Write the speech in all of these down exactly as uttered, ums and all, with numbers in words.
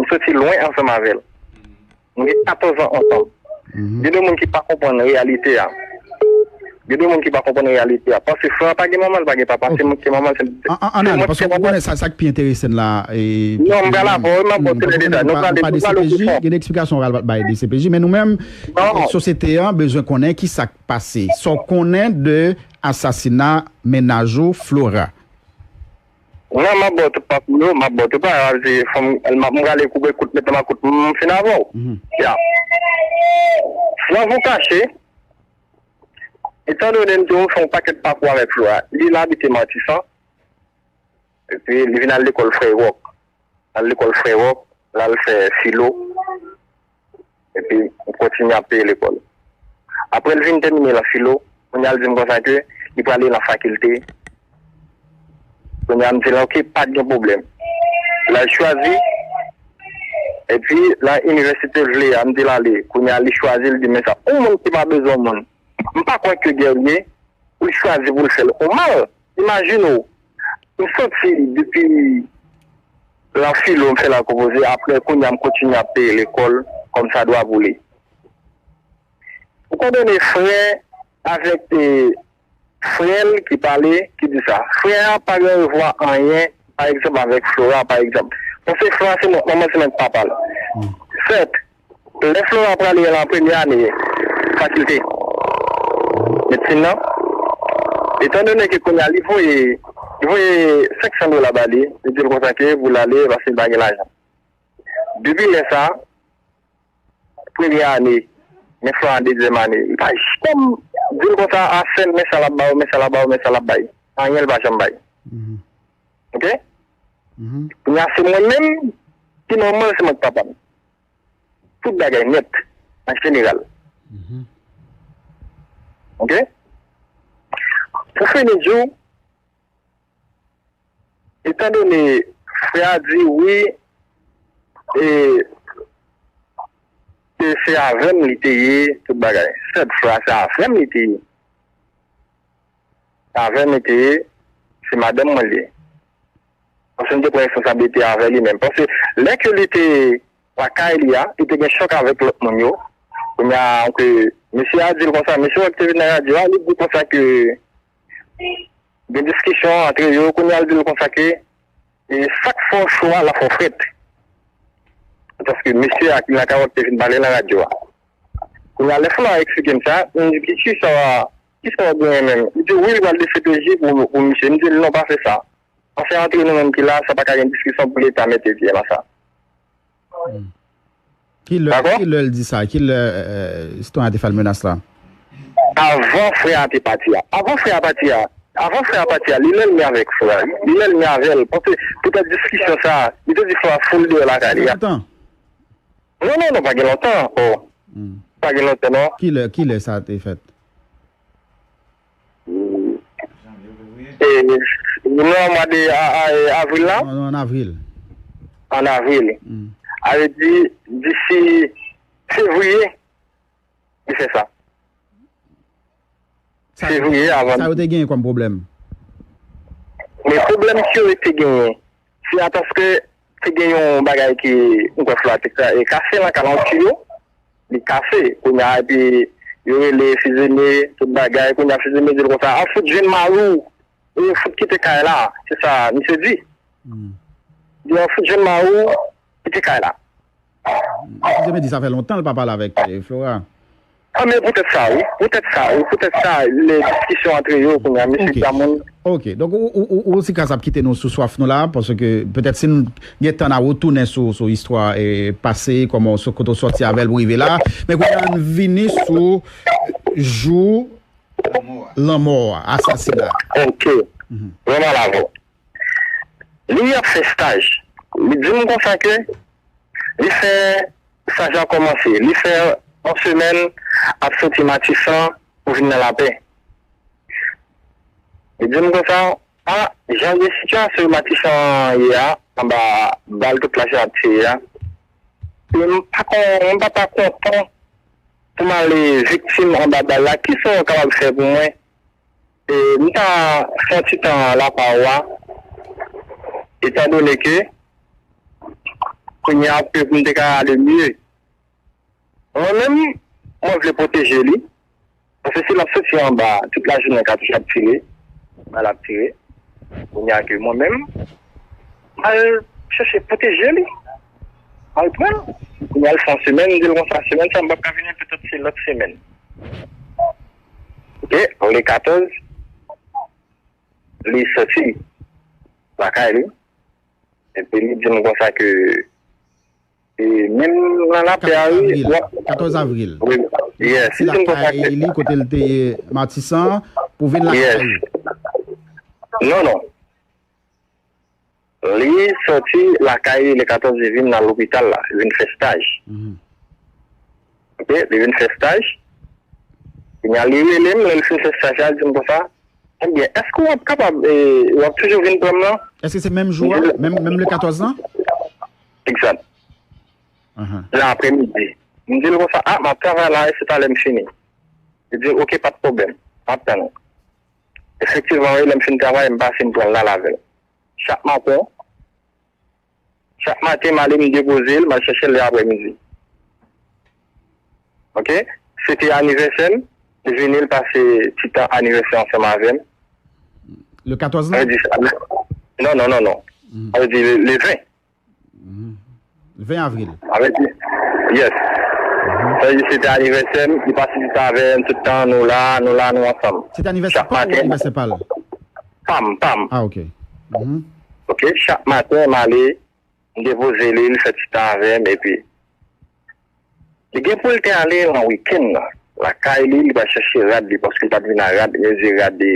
M soti lwen ansanm avè l. Nou gen katòz an ansanm. Gen de moun ki pa konprann reyalite a. Gen de moun ki pa konprann reyalite a. Paske frè a pa gen manman, l pa gen papa, se mwen ki gen manman, se se mwen ki gen manman. Paske ou konnen sa, sa k pi enterese n la. Non, m pral avè w, m ap ba w tout detay. Nou prale, nou prale o pi fon. Gen de eksplikasyon ou pral bay de C P J, men nou menm, sosyete an bezwen konnen ki sa k pase. Sa w konnen de asasina mennaj ou, Flora. Non, m ap ba w tout pakou yo, m ap ba w tout bagay, m ap di, fò m, m ap, m prale koube kout, mete makout, m fin avè w. Ya. San vou kache, etandone m te fè yon pakèt pakou avèk Flora. Li, l abite Matisan, epi li vin al lekòl Frè Wòk. L al lekòl Frè Wòk, l al fè filo, epi m kontinye ap peye lekòl. Apre l fin tèmine lan filo, kounye a l di m konsa ke li prale lan fakilte. Kounye a m di l, oke, pa t gen pwoblèm. L al chwazi, epi lan inivèsite l vle a, m di l ale. Kounye a li chwazi, l di, men sa, yon moun ki pa bezwen moun. M pa kwè ke Guerrier, pou l chwazi pou l fè l yon mal. Imajine w, m soti depi lan filo, m fè l al konpoze, apre kounye a m kontinye ap peye lekòl kòmsadwa pou li. Etandone frè avèk, e, frè l ki pale, ki di sa. Frè a pa gen revwa anyen, pa egzanp, avèk Flora, pa egzanp. Paske Flora se mwen, manman se mwen k papa l. Sèt, lè Flora prale lan premye ane fakilte medsin nan, etandone ke kounye a li voye, li voye senk san dola ba li, li di l konsa ke pou l ale, paske li pa gen lajan. Depi lè sa, premye ane, men Flora an dezyèm ane. Li pa janm di l konsa, a sè m, men sa l ap ba w, men sa l ap ba w, men sa l ap bay. Anyen l pa janm bay. Oke? Kounye a se mwen menm ki manman l, se mwen ki papa l. Tout bagay nèt, an jeneral. Oke? Pou fini di w, etandone frè a di wi, e, e se avè m li te ye, tout bagay. Sèt frè a, se avè m li te ye. Avè m li te ye, se madanm mwen li ye. Paske m te pran responsablite avè li menm. Paske lè ke li te lakay li a, li te gen chòk avèk lòt moun yo. Kounye a, ke mesye a di l konsa, mesye a ki te vin nan radyo a, li di konsa ke gen diskisyon antre yo, kounye a l di l konsa ke, e sa k fè w cho a, l ap fè w frèt. Paske mesye a ki nan kawòt te vin pale nan radyo a. Kounye a, lè Flora eksplike m sa, m di, ki, ki sa w a, ki sa w ap genyen menm? Li di, wi, li pral D C P J pou, pou misye. M di l, non, pa fè sa. Paske antre nou menm ki la, sa pa ka gen diskisyon pou Leta mete pye nan sa. Kilè, kilè l di sa? Kilè, euh, sitwayen an te fè l menas la? Avan frè a te pati a. Avan frè a pati a. Avan frè a pati a, li lènmi avèk frè a. Li lènmi avè l. Paske poutèt diskisyon sa, li te di frè a fout l deyò lakay li a. Sa fè lontan? Non, non, non, pa gen lontan ankò. Pa gen lontan, non. Kilè, kilè sa te fèt? E, nou nan mwa de a, a, e, avril la? Non, non, an avril. An avril. A vle di, disi fevriye, li fè sa. Fevriye avan. Sa yo te genyen kòm pwoblèm? Men pwoblèm ke yo te genyen, se ataske te gen yon bagay ki, m kwè Flora te ka-, e kase nan kay la, yon tiyo, li kase. Kounye a, epi yo rele Fizeme, tout bagay. Kounye a, Fizeme di l konsa, al fout jwenn mari w, e fout kite kay la. Se sa misye di. Di, al fout jwenn mari w, kite kay la. Fizeme di sa fè lontan l pa pale avèk, eh, Flora. A, men poutèt sa, wi. Poutèt sa, wi. Poutèt sa, lè diskisyon antre yo, kounye a, mesye Cameron. Ok, donk ou, ou, ou, ou, Sikas ap kite nou sou swaf nou la, paske petèt si n gen tan n a retounen sou, sou istwa, eh, pase, kòman w so-, kote w sòti avè l pou rive la. Men kounye a, n vini sou jou lanmò a, asasina. Ok. Mwen mal avè w. Li ap fè staj. Li di m konsa ke li fè staj la kòmanse. Li fè yon semèn ap soti Matisan pou vin nan Lapè. Li di m konsa, a, jan de sitiyasyon Matisan ye a, anba bal tout lajounen ap tire a, e m pa kon, m pa ta kontan pou m ale viktim anba bal la. Kisa w kapab fè pou mwen? E, m ta fè yon ti tan la pa w a, etandone ke Kounye a, pou m te ka ale mye. Mwen menm, mwen vle pwoteje li. Paske si l ap soti anba, tout lajounen katouch ap tire, bal ap tire. Kounye a ke mwen menm, m al chèche pwoteje li. M al pran l. Kounye a l fè yon semèn, m di l konsa, semèn sa m p ap ka vini, petèt se lòt semèn. Ok, le katòz, li soti lakay li. Epi li di m konsa ke, e, menm nan lapè a, wi, w ap... Katòz avril. Wi, yes, li di m konsa ke... Li kote l te ye Matisan pou vin lakay ou. Non, non. Li soti lakay li le katòz, li vin nan lopital la, li vin fè staj. Ok, li vin fè staj. Kounye a, li rele m, lè l fin fè staj la, li di m konsa, ebyen, èske w ap kapab, e, w ap toujou vin pran m nan? Èske se menm jou a? Menm, menm le katòz lan? Egzat. Nan aprèmidi. M di l konsa, a, m ap travay la, e se talè m fini. Li di, ok, pa t pwoblèm. M ap tann ou. Efektivman, wi, lè m fin travay, m pase m pran l la avè l. Chak maten, chak maten, m ale, m depoze l, m al chèche l lè aprèmidi. Ok? Se te anivèsè m, li vini, l pase ti tan anivèsè ansanm avè m. Le katòz lan? Sa vle di, non, non, non, non. Sa vle di le, le ven. Ven avril. Avèk li. Yes. Sa vle di se te anivèsè m, li pase ti tan avè m tout tan, nou la, nou la, nou ansanm. Se te anivèsè pa w ou anivèsè pa l? Pa m, pa m. Ah, ok. Ok, chak maten, m ale, m depoze li, li fè ti tan avè m, epi li gen pou l te ale nan wikenn nan. Lakay li, li pa chèche rad li, paske li pa t vin ak rad, yo di rad de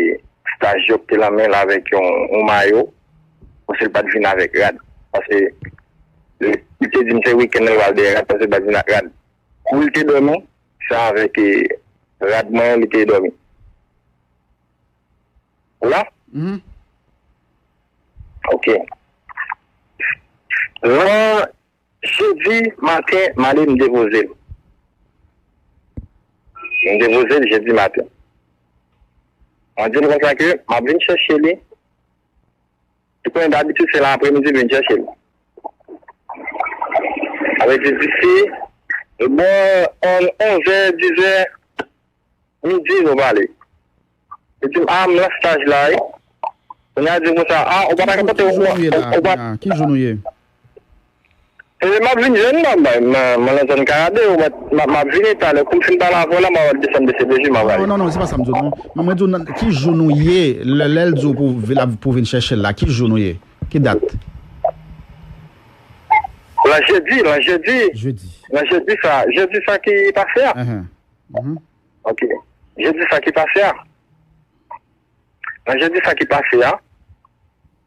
staj yo ki te nan men l avèk yon, yon mayo, paske li pa t vin avèk rad. Paske li, li te di m se wikenn nan li pral dèyè rad, paske li pa t vin ak rad. Kou li te dòmi, se avèk, e, rad mwen li te dòmi. Ou la? Ok. Lan Jedi maten, m ale m depoze l. M depoze l jedi maten. Mwen di l konsa ke m ap vin chèche li. Li konnen dabitid se nan aprèmidi m vin chèche l. Sa vle di disi bò onzè, dizè, midi nou pale. Li di m, a, m nan staj la, wi. Kounye a di m konsa, a, ou pa ta ka pote yon, ou pa... Ki jou nou ye? E, m ap vin jwenn nan, mwen, mwen nan zòn Kayade, ou mèt, m ap, m ap vini talè. Kou m fin pale avè w la, m ap desann D C P J, m ap ale. Non, non, non, se pa sa m di w, non. Mwen, mwen di w, nan, ki jou nou ye, lè, lè l di w pou, pou vin chèche l la, ki jou nou ye? Ki dat? Lan jedi, lan jedi. Jedi. Lan jedi sa, jedi sa ki pase a. Ok. Jedi sa ki pase a. Nan jedi sa ki pase a,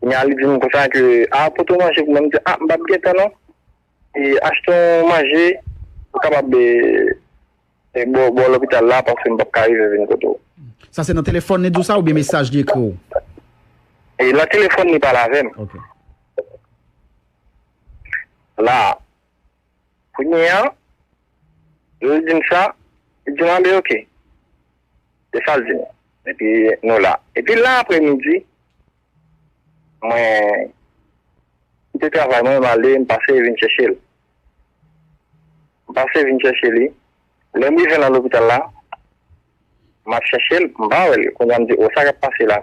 kounye a li di m konsa ke, a, pote w manje pou mwen. M di, a, m p ap gen tan non. E achte yon manje pou kapab, e, e, bò, bò lopital la, paske m p ap ka rive vin kote w. Sa se nan telefòn li di w sa oubyen mesaj li ekri w? E nan telefòn li pale avè m. Ok. La, kounye a, lè l di m sa, li di m, a, ben, ok. Se sa l di m. Epi nou la. Epi la aprèmidi, mwen kite travay mwen, m ale, m pase vin chèche l. M pase vin chèche li. Lè m rive nan lopital la, m ap chèche l, m pa wè l. Kounye a m di, o, sa k ap pase la?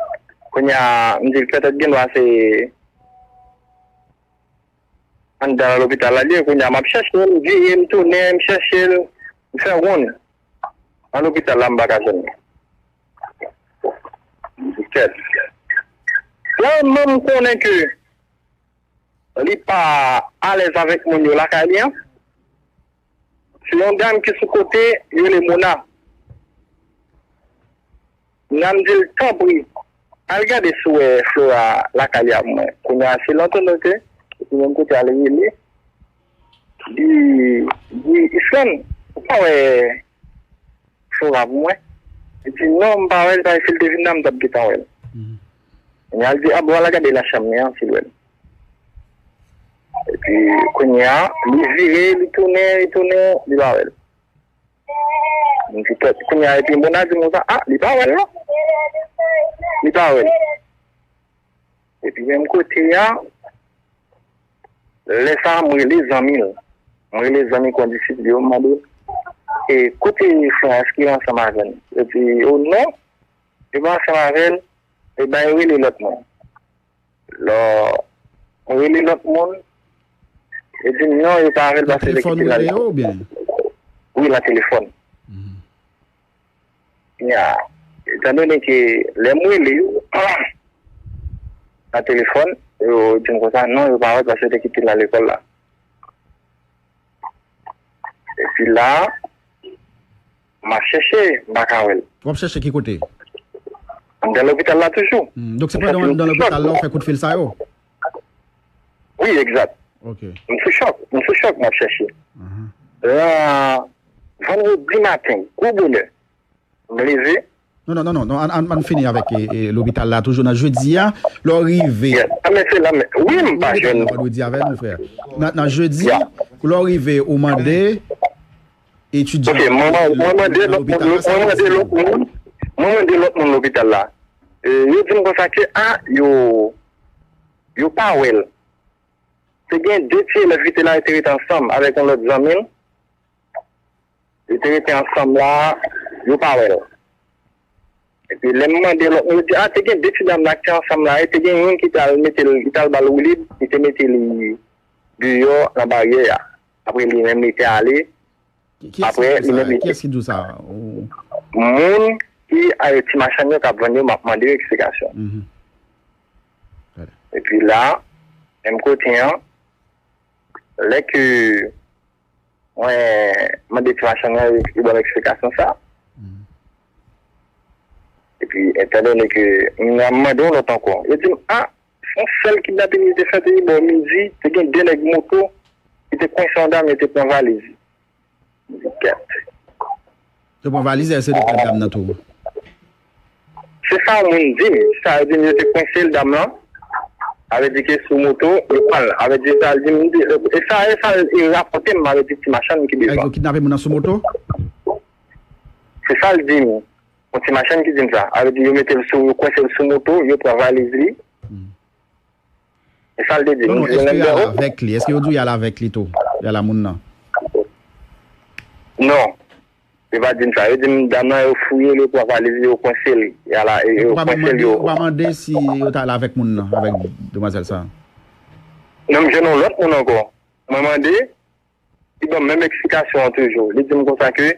Kounye a, m di l petèt gen dwa se anndan nan lopital la li ye. Kounye a, m ap chèche l, m vire, m tounen, m chèche l, m fè wonn nan lopital la, m pa ka jwenn li. M di kèt. Tèlman m konnen ke li pa alèz avèk moun yo lakay li an. Se yon dam ki sou kote, yo rele Mona. Mona, m di l, tanpri, al gade si w wè Flora lakay li a pou mwen. Kounye a, se lontan nou te, epi menm kote a, li rele, li di, Islande, ou pa wè Flora pou mwen? Li di, non, m pa wè l, paske si l te vin la, m t ap gentan wè l. Kounye a, l di, a, bon, al gade nan chanm li an, si l wè l. Epi, kounye a, li vire, li tounen, li tounen, li pa wè l. M di, kèt, kounye a, epi Mona di m konsa, a, li pa wè l, non. Li pa wè l. Epi, menm kote a, Lè sa a, m rele zanmi l. M rele zanmi kondisip li yo, m mande, e kote frè a, èske li ansanm avè l? Yo di, o non, yo pa ansanm avè l, e ben, yo rele lòt moun. Lò, m rele lòt moun, yo di m non, yo pa avè l paske li kite l ale. Nan telefòn ou rele yo oubyen? Wi, nan telefòn. Nya, etandone ke lè m rele yo nan telefòn, yo di m konsa, non, yo pa wè l paske yo te kite l nan lekòl la. Epi la, m ap chèche, m pa ka wè l. W ap chèche ki kote? M nan lopital la toujou. Hmm, donk se pandan w nan lopital la w fè kout fil sa yo? Wi, egzat. Ok. M sou chòk, m sou chòk, m ap chèche. Lan vandredi maten, gwo bonè, m leve. Non, non, non, non, non, ann, ann, ann fini avèk e, e, lopital la, toujou nan jedi a, lè w rive. Yes. Ah, men se la, men, wi, m pa jwenn. Vandredi avè nou, frè. Nan, nan jedi, lè w rive, ou mande etidyan. Ok, mwen, mwen, mwen mande lòt moun, mwen mande lòt moun, mwen mande lòt moun lopital la. E, yo di m konsa ke, a, yo, yo pa wè l. Te gen de ti elèv ki te la, yo te rete ansanm avèk yon lòt zanmi l. Yo te rete ansanm la, yo pa wè l. Epi lè m mande lòt moun, yo di, a, te gen de ti dam la ki te ansanm la, e te gen youn ki t al mete l, ki t al ba l woulib, ki te mete li deyò nan baryè a. Apre li menm li te ale. Ki, kiyès ki di w sa? Kiyès ki di w sa? Moun ki, a, ti machann yo k ap vann yo, m ap mande yo eksplikasyon. Epi la, menm kote an, lè ke mwen mande ti machann nan, li ban m eksplikasyon sa. Epi, etandone ke m mande yon lòt ankò, yo di m, a, se yon sèl kidnaping ki te fèt, epi bò midi, te gen de nèg moto ki te kwense yon dam, yo te pran valiz li. M di, kèt. Yo pran valiz, èske yo te pran dam nan tou? Se sa moun di m. Sa yo di m yo te kwense l dam nan. Sa vle di ke sou moto, yo pran l. Sa vle di sa l di m, e sa, e sa l rapòte m, sa vle di ti machann ki devan. Yo kidnape moun nan sou moto? Se sa l di m. Yon ti machann ki di m sa. Sa vle di yo mete l sou, yo kwense l sou moto, yo pran valiz li. E sa l te di m. Non, non, èske y al avèk li? Èske yo di w y al avèk li tou? Y al a moun nan? Non. Yo pa di m sa. Yo di m dam nan, yo fouye l, yo pran valiz li, yo kwense l. Y al a, yo kwense l, yo. Ou pa mande si yo t al avèk moun nan, avèk demwazèl sa? Non, m jwenn yon lòt moun ankò. Mwen mande, li ban m menm eksplikasyon an toujou. Li di m konsa ke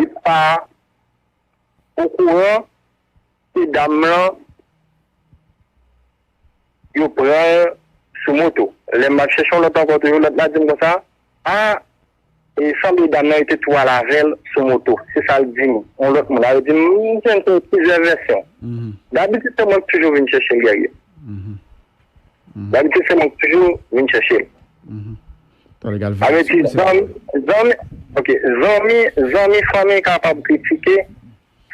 li pa okouran ke dam lan, yo pran l sou moto. Lè m ap chèche yon lòt ankò toujou, lòt la di m konsa, a, e sanble dam nan yo te tou al avè l sou moto. Se sa l di m. Yon lòt moun la, yo di m, m jwenn plizyè vèsyon. Dabitid, se mwen k toujou vin chèche l, Guerrier. Dabitid, se mwen k toujou vin chèche l. Sa vle di, zanmi, zanmi, ok, zanmi, zanmi, fanmi kapab kritike,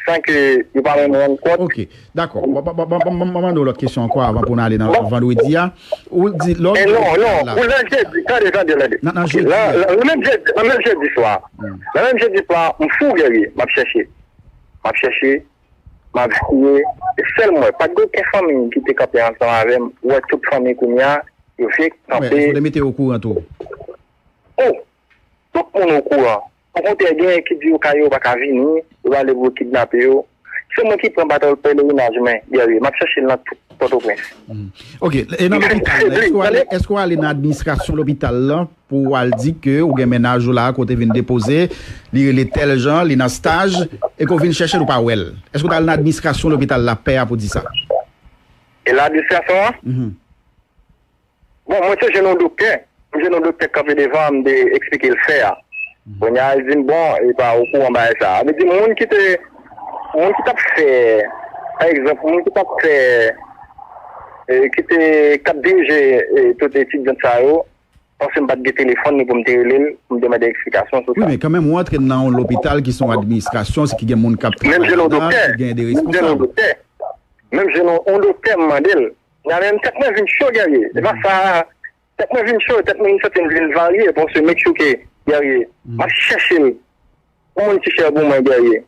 san ke yo pa menm rann kont. Ok, dakò. Mwen mande w lòt kesyon ankò avan pou n ale nan vandredi a. Ou di lòt. E non, non, pou lè jedi, tande, tande, tande. Nan, nan jedi a. Nan menm jedi, nan menm jedi swa. Nan menm jedi swa, m fou, Guerrier, m ap chèche. M ap chèche, m ap siye. E sèl mwen, pa t gen okenn fanmi ki te kanpe ansanm avè m. Ou wè tout fanmi kounye a, yo vin kanpe. Èske w te mete yo okouran tou? O! Tout moun okouran. Okontrè, genyen ki di yo kay yo pa ka vini, yo pale pou yo kidnape yo. Se mwen ki pran baton pelerinaj mwen, Guerrier. M ap chèche l nan tout Pòtoprens. Ok, e nan lopital la, èske w ale, èske w ale nan administrasyon lopital la pou w al di ke ou gen mennaj ou la a kote vin depoze, li rele tèl jan, li nan staj, e ke w vin chèche l, ou pa wè l? Èske w t al nan administrasyon lopital la, pè a, pou di sa? E nan administrasyon an? Bon, mwen te jwenn yon doktè. Mwen jwenn yon doktè k kanpe devan, m te eksplike l fè a. Kounye a, l di m, bon, li pa okouran bagay sa a. Sa vle di, moun ki te, moun ki t ap fè, pa egzanp, moun ki t ap fè, e, ki te, k ap dirije, e, tout etidyan sa yo, paske m pa t gen telefòn ni pou m te rele l, pou m te mande eksplikasyon sou sa. Wi, men kanmenm, ou antre nan yon lopital ki se yon administrasyon, se ki gen moun k ap travay ladan, ki gen de responsab. Menm jwenn yon doktè. Menm jwenn yon, yon doktè, m mande l. Nan menm tèt mwen vin cho, Guerrier. Se pa sa, tèt mwen vin cho, tèt mwen santi m vin varye, paske make sure ke, Guerrier, m ap chèche l. Yon moun ki chè pou mwen, Guerrier.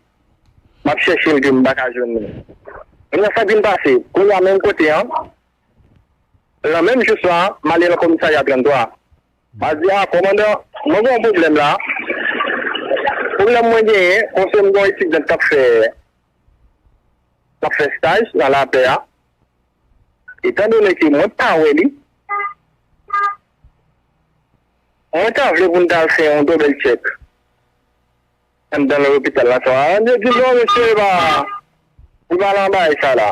M ap chèche l ke m pa ka jwenn li. Kounye a, sa k vin pase, kounye a, menm kote an, nan menm jou swa, m ale nan komisarya trannntwa. M a di, a, kòmandan, mwen gen yon pwoblèm la. Pwoblèm mwen genyen, konse m gen yon etidyan k ap fè, k ap fè staj nan lapè a. Etandone ke mwen pa wè li, mwen ta vle pou n ta al fè yon double check anndan lopital la sa. Yo di, non, mesye, e pa, e pa nan bagay sa la.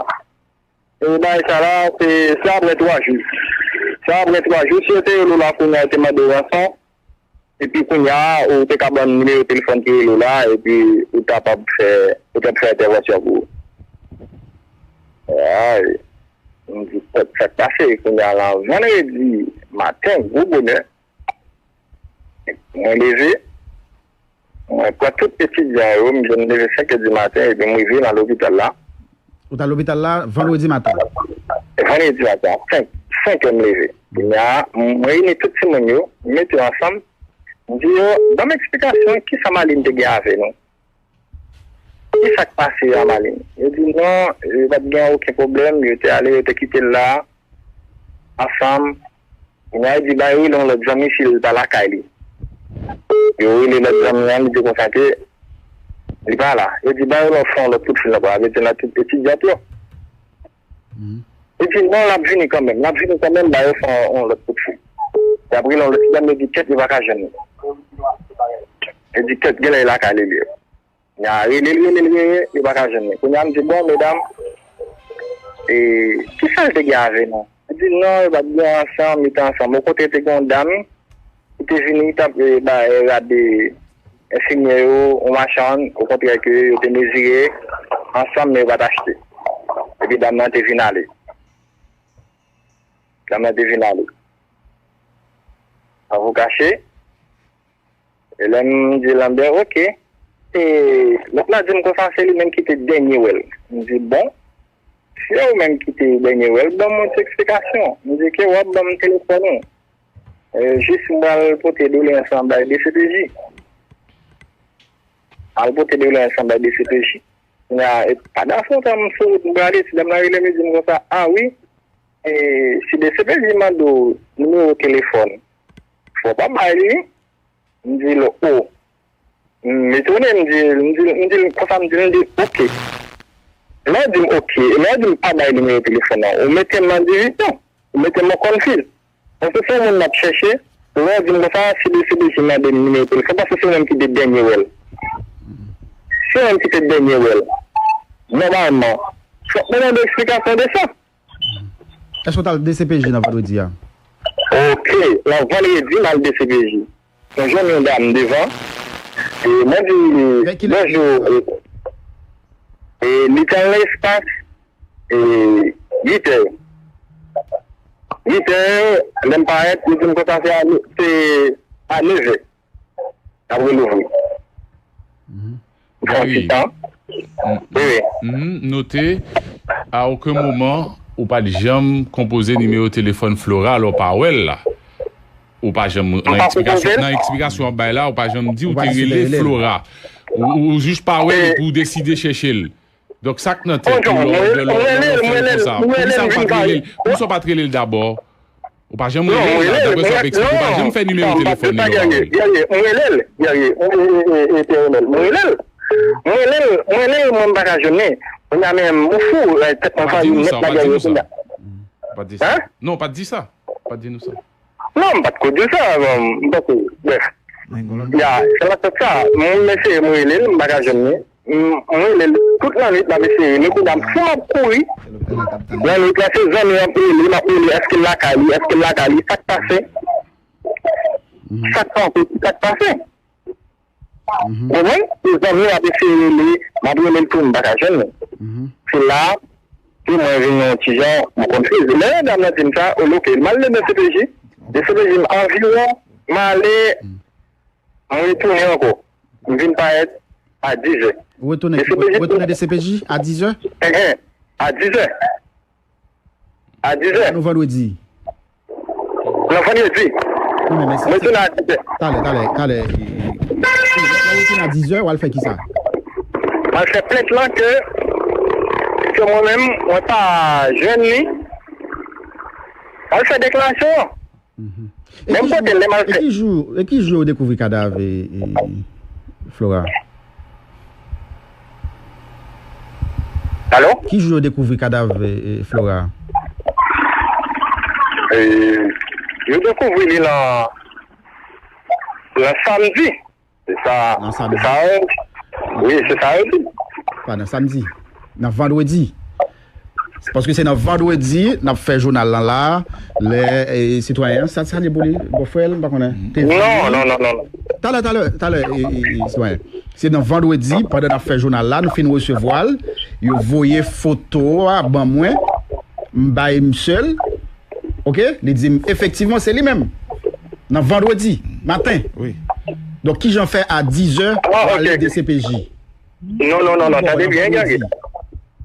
E bagay sa la, se, se apre twa jou. Se apre twa jou, si yo te rele w la kounye a, yo te mande w ranson, epi kounye a, ou te ka ban nimewo telefòn ki rele w la, epi ou t ap fè, ou t ap fè entèvansyon pou ou. Ay, m di, pèp, sa k pase? Kounye a la, vandredi maten, gwo bonè, mwen leve, mwen pran tout etidyan yo, m jwenn leve senk è di maten, epi m rive nan lopital la. Ou t al lopital la vandredi maten? Vandredi maten, senk, senk è m leve. Kounye a, m reyini tout timoun yo, m mete yo ansanm, m di yo, ban m eksplikasyon, kisa Malin te gen avè nou? Kisa k pase a Malin? Yo di non, yo pa t gen okenn pwoblèm, yo te ale, yo te kite l la, ansanm. Kounye a, yo di, ba yo rele yon lòt zanmi si l pa lakay li. Yo rele lòt zanmi an, li di konsa ke li pa la. Yo di, ba yo fè yon lòt kout fil ankò, avèti nan tout etidyan yo. Li di, non, l ap vini kanmenm, l ap vini kanmenm, ba yo fè yon, yon lòt kout fil. Y ap rele yon lòt ti dam, yo di, kèt, yo pa ka jwenn li. Yo di, kèt, genlè e lakay li li ye. Y a rele l, rele l, rele l, yo pa ka jwenn li. Kounye a, m di, bon, medam, e, kisa l te gen avè nou? Yo di, non, yo pa t gen ansanm, yo te ansanm. Okontrè, te gen yon dam ki te vini, ki t ap, e, bay rad, e, enfimyè yo, yon machann, okontrè, ke yo te mezire ansanm, men yo pa t achte. Epi dam nan te vin ale. Dam nan te vin ale. Avoka Che, E lè m di Lambert, ok. E lòt la di m konsa se li menm ki te dènye wè l. M di, bon, si se ou menm ki te dènye wè l, ban m yon ti eksplikasyon. M di, ke w ap ban m telefòn ou. E, jis m pral pote doleyans lan bay D C P J. Al pote doleyans lan bay D C P J. Kounye a, e, pandan se tan, m sou wout, m prale, ti dam nan rele m, li di m konsa, a wi, e, si D C P J mande w nimewo telefòn, fò w pa bay li, wi. M di l, o. M etone, m di, m di, m di l konsa, m di l, m di, ok. Lè w di m ok, lè w di m pa bay nimewo telefòn nan, ou mete m nan divizyon, ou mete m an confuse. Paske se yon moun m ap chèche, lè w di m konsa, si D C P J mande m nimewo telefòn, paske se ou menm ki te dènye wè l. Se ou menm ki te dènye wè l. Nòmalman, fòk mwen mande eksplikasyon de sa. Èske w t al D C P J nan vandredi a? Ok, nan vandredi, m al D C P J. Mwen jwenn yon dam devan. E mwen di, bonjou, e, e li t nan espas, e, uit è. Uit è, lè m parèt, yo di m konsa se a, se a nevè. N ap relouvri. Pran ti tan. Wi, wi. M note, a okenn moman, ou pa t janm konpoze nimewo telefòn Flora, alò w pa wè l la. Ou pa janm, nan eksplikasyon, nan eksplikasyon w ap bay la, ou pa janm di ou te rele Flora. Ou, ou, ou jis pa wè l epi w deside chèche l. Donk, sa k nan tèt ou lè w, lè w, lè w fè l konsa? Poukisa w pa t rele l? Poukisa w pa t rele l dabò? Ou pa janm rele l la, daprè sa w ap eksplike, ou pa janm fè nimewo telefòn li yo ba w li. Guerrier, Guerrier, mwen rele l, Guerrier, e, e, e, Etènèl, mwen rele l. Mwen rele l, mwen rele l, mwen m pa ka jwenn li. Kounye a menm, mwen fou, e, tèt mwen fayi nèt la, Guerrier, kounye a. Ou pa t di sa. Non, ou pa t di sa. Ou pa t di nou sa. Non, m pa t ko di w sa, bon, m pa ko, brèf. Ya, se la tèt sa, mwen m eseye, mwen rele l, m pa ka jwenn li. M, mwen rele l tout lannwit, m ap eseye rele, kounye a m fou, m ap kouri. Lannwit la, se zanmi an ap rele, m ap rele, èske l lakay li, èske l lakay li, sa k pase? Sa k pase? Sa k pase? Ou konprann? Se zanmi an ap eseye rele, m ap rele l tou, m pa ka jwenn li. Se la, ke mwen vin yon ti jan, m konfyize. Lè dam nan di m sa, o, ok, m al nan D C P J. D C P J m anviwon, m ale, mwen retounen ankò. M vin parèt a diz è. Ou retounen, ou retounen D C P J a diz è? Enhen, a diz è. A diz è. Nou vandredi. Nan vandredi. Mwen tounen a diz è. Talè, talè, talè. Ou retounen a diz è, w al fè kisa? M al fè plent lan ke, ke mwen menm, mwen pa jwenn li. M al fè deklarasyon an. Menm kote l, lè m al fè. E ki jou, e ki jou yo dekouvri kadav e, e Flora? Alo? Ki jou yo dekouvri kadav e, e Flora? E, yo dekouvri li nan, nan samdi. Se sa, se sa, wi, se sa yo di. Pa nan samdi. Nan vandredi. Paske se nan vandredi n ap fè jounal lan la. Lè e, sitwayen an, sa, sa li pou li, bòfrè l, m pa konnen. Te vini. Non, non, non, non. Talè, talè, talè, e, e, e, sitwayen. Se nan vandredi, pandan n ap fè jounal la, nou fin resevwa l. Yo voye foto a ban mwen. M bay misye l. Ok? Li di m, efektivman, se li menm. Nan vandredi maten. Wi. Donk, kijan fè a dizè, ou ale D C P J? Non, non, non, non, tande byen, Guerrier.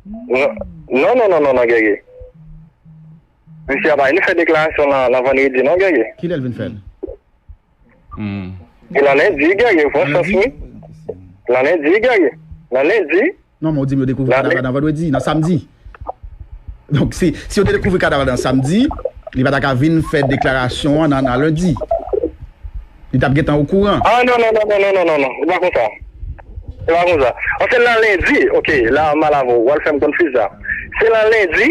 Non, non, non, non, non, Guerrier. Misye a pa vin fè deklarasyon nan, nan vandredi, non, Guerrier. Kilè l vin fè l? E nan lendi, Guerrier, pran chans, wi. Nan lendi, Guerrier. Nan lendi. Non, men ou di m yo dekouvri kadav la nan vandredi, nan samdi. Donk, si, si yo te dekouvri kadav la nan samdi, li pa ta ka vin fè deklarasyon an nan, nan lendi. Li t ap gentan okouran. Ah, non, non, non, non, non, non, non, non. Se pa konsa. Se pa konsa. An se nan lendi, ok, la, m al avè w, w al fè m konfiz la. Se nan lendi,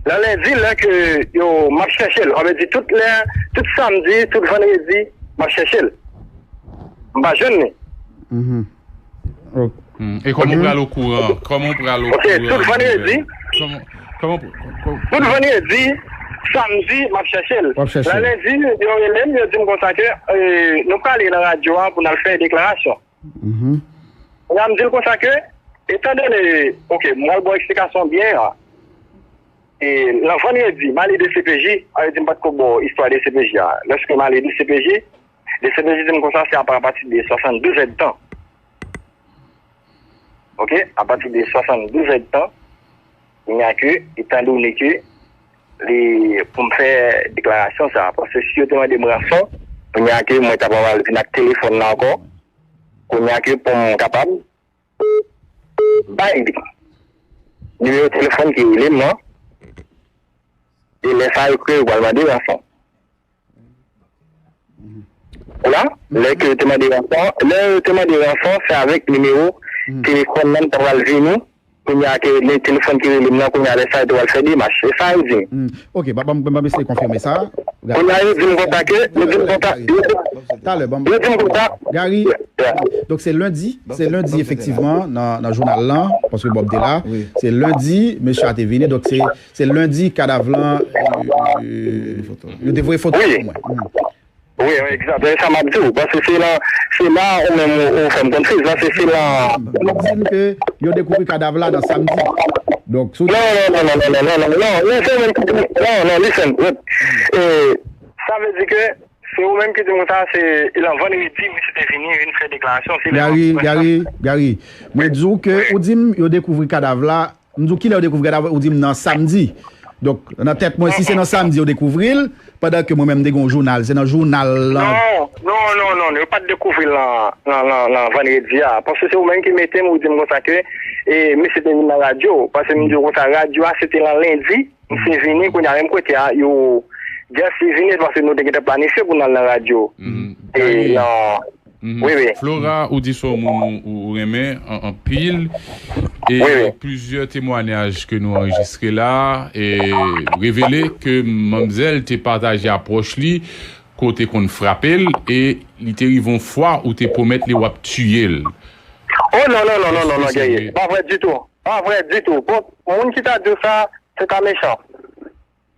nan lendi, lè ke yo, m ap chèche l, sa vle di tout lè, tout samdi, tout vandredi, m ap chèche l. M pa jwenn li. Mhm. Ok. Hmm, e kòman ou pral okouran? Kòman ou pral okouran? Ok, tout vandredi. Kòman, kòman, kòman, tout vandredi, samdi, m ap chèche l. W ap chèche l. Nan lendi, yo rele m, yo di m konsa ke, eh, nou prale nan radyo a pou n al fè deklarasyon. Mhm. Kounye a m di l konsa ke, etandone, ok, m pral ba w eksplikasyon byen an. E, nan vandredi, m ale D C P J, a, yo di m pa t ko ba w istwa D C P J a. Lèske m ale D C P J, D C P J di m konsa, se apa, apati de swasanndouz èdtan. Ok? Apati de swasanndouz èdtan, kounye a ke, etandone ke, li, pou m fè deklarasyon sa, paske si yo te mande m ranson, kounye a ke mwen ta pral vin ak telefòn nan ankò, kounye a ke pou m kapab bay li nimewo telefòn ki rele m nan, e lè sa yo kreye, yo pral mande ranson. Ou la, lè ke yo te mande ranson, lè yo te mande ranson, se avèk nimewo telefòn nan m ta pral vini, kounye a ke le telefòn ki rele m nan, kounye a lè sa yo te pral fè demach. E sa yo di m. Hmm. Ok, ban m eseye konfime sa. Kounye a yo di m konsa ke, yo di m konsa, yo di m konsa. Gary, donk se lendi, se lendi efektivman nan, nan jounal lan, paske Bob te la. Se lendi, mesye a te vini, donk se Se lendi kadav lan, euh, yo te voye foto pou mwen. Hmm. Wi, wi, egzat. Se sa m ap di w. Paske se la, se la ou menm ou, ou fè m konfiz. Paske se la. Yo di m ke yo dekouvri kadav la nan samdi. Donk, si w... Non, non, non, non, non, non, non, non, non, se ou menm ki di m, non, non, listen, wait. Eh, sa vle di ke se ou menm ki di m sa, se nan vandredi, misye te vini, vin fè deklarasyon, se lè... Gary, Gary, Gary, mwen di w ke ou di m yo dekouvri kadav la, m di w kilè yo dekouvri kadav la, ou di m nan samdi. Donk, nan tèt mwen, si se nan samdi yo dekouvri l, pandan ke mwen menm m te gen yon jounal, se nan jounal lan. Non, non, non, non, non, yo pa t dekouvri l nan, nan, nan, nan vandredi a. Paske se ou menm ki mete m, ou di m konsa ke, e, misye te vin nan radyo. Paske m di w konsa, radyo a, se te nan lendi, misye vini, kounye a menm kote a, yo, just li vini, paske nou te gentan planifye pou n al nan radyo. E, nan, Mhm. Wi, wi. Flora, ou di se yon moun ou, ou, ou renmen an, anpil. E plizyè temwanyaj ke nou anrejistre la, e revele ke manmzèl te pataje apwòch li, ke w te konn frape l, e li te rive yon fwa ou te pwomèt li w ap tiye l. Oh, non, non, non, non, non, non, Guerrier. Pa vre ditou. Pa vre ditou. Bon, moun ki ta di w sa, se ta mechan.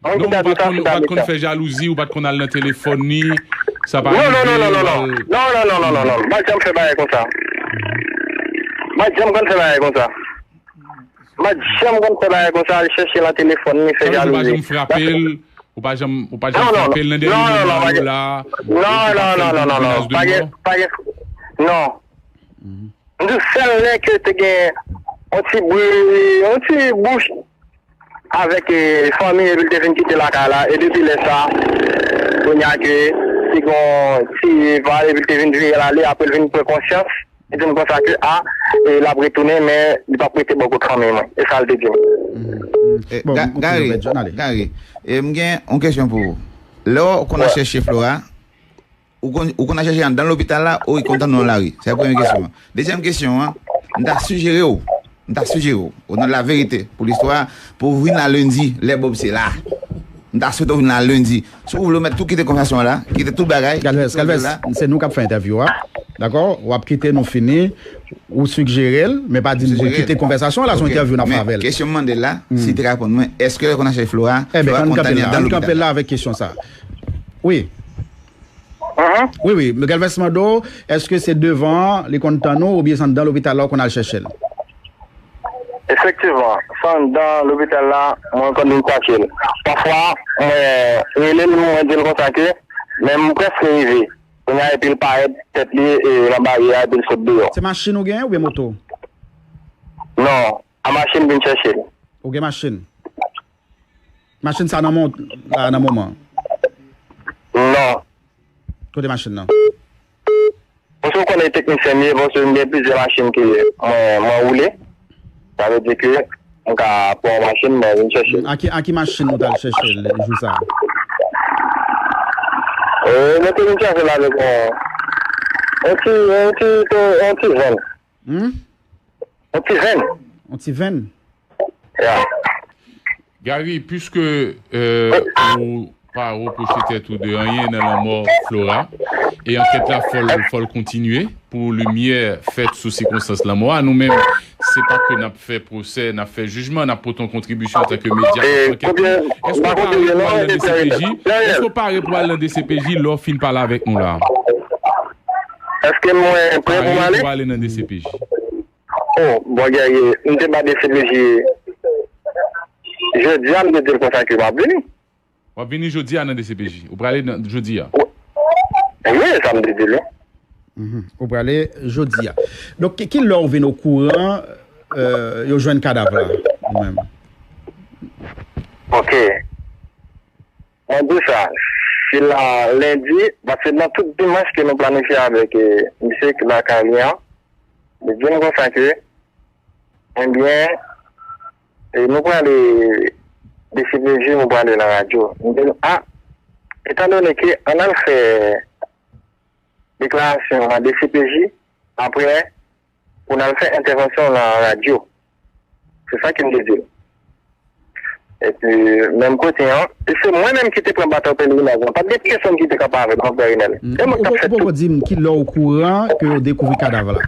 Non, ou pa t konn, ou pa t konn fè jalouzi, ou pa t konn al nan telefòn li, sa pa rive, non, non, non, non, non, non, non, non, non, non, non, non, non, non, non, non, m pa t janm fè bagay konsa. M pa t janm konn fè bagay konsa. M pa t janm konn fè bagay konsa, al chèche nan telefòn li, fè jalouzi. Ou pa janm frape l, ou pa janm, ou pa janm frape l nan dènye moman yo la, non, non, non, non, non, non, non, pa gen, pa gen, non. M di w sèl lè ke te gen yon ti bri, yon ti bouch avèk, eh, fanmi, epi l te vin kite lakay la, e depi lè sa, kounye a ke te gen yon ti vibe, epi l te vin vire l ale, apre l vin pran konsyans, li di m konsa ke, a, e l ap retounen, men li p ap rete bò kot fanmi mwen. E sa l te di m. Bon, Gary, Gary, e, m gen yon kesyon pou ou. Lè w konn al chèche Flora, ou konn, ou konn al chèche anndan lopital la, ou li konn tann ou nan lari? Se premye kesyon an. Dezyèm kesyon an, m ta sijere w, m ta sijere w, o non de la verite, pou listwa, pou w vin la lendi, lè Bob se la. M ta swete w vin la lendi. Si w vle w mèt tou kite konvèsasyon an la, kite tout bagay, Galvez, Galvez, se nou k ap fè entèvyou a. Dakò? W ap kite nou fini, ou sijere l, men pa di n pou l kite konvèsasyon an la, se yon entèvyou n ap fè avè l. Kesyon m mande l la, si l te ka reponn mwen, èske lè l konn al chèche Flora, Flora konn tann li anndan lopital la? Ann kanpe la avèk kesyon sa. Wi. Wi, wi. Galvez mande w, èske se devan an li konn tann ou oubyen se anndan lopital la ou konn al chèche l? Efektivman, se anndan lopital la mwen konn vin chache l. Pafwa, mwen rele l, mwen di l konsa ke, men m prèske rive. Kounye a, epi l parèt, tèt li e nan baryè a, epi l sot deyò. Se machin ou gen oubyen moto? Non, a machin vin chèche l. Ou gen machin? Machin sa nan men w la nan moman? Non. Kote machin nan? Paske w konnen teknisyen m ye, paske m gen plizyè machin ke mwen, mwen woule. Sa vle di ke m ka pran yon machin, mwen vin chèche l. A ki, a ki machin ou t al chèche l jou sa a? E, mwen te vin chèche l avèk yon, yon ti, yon ti, yon ti venn. Hmm? Yon ti venn. Yon ti venn? Ya. Gary, piske euh, ou pa repwoche tèt ou de anyen nan lanmò Flora, e ankèt la fò l, fò l kontinye pou limyè fèt sou sikonstans lanmò a. Nou menm, se pa ke n ap fè pwosè, n ap fè jijman, n ap pote yon kontribisyon antanke medya k ap fè ankèt. Èske w pare pou al nan D C P J? Èske w pare pou al nan D C P J lè w fin pale avèk nou la? Èske mwen prè pou m ale? Pare pou ale nan D C P J? Oh, bon, Guerrier, m te ba D C P J jodi a, m te di l konsa ke m ap vini. W ap vini jodi a nan D C P J? Ou prale nan, jodi a? Wi, sa m te di l, wi. Mhm. Ou prale jodi a. Donk, ki, ki lè w vin okouran, euh, yo jwenn kadav la, ou menm? Ok. Mwen di sa, se la lendi, paske nan tout dimanch ke nou planifye avèk, eh, misye ki lakay li an, li di m konsa ke, ebyen, eh, nou prale D C P J, nou prale nan radyo. M di l, a, etandone ke ann al fè deklarasyon nan D C P J, apre, pou n al fè entèvansyon nan radyo. Se sa ke m te di l. Epi, menm kote an, e se mwen menm ki te pran batay pelerinaj lan. Pa t gen pèsonn ki te ka pa avè m, Frè Renel. Se mwen k t ap fè tout. Ou poko di m ki lè w kouran ke yo dekouvri kadav la?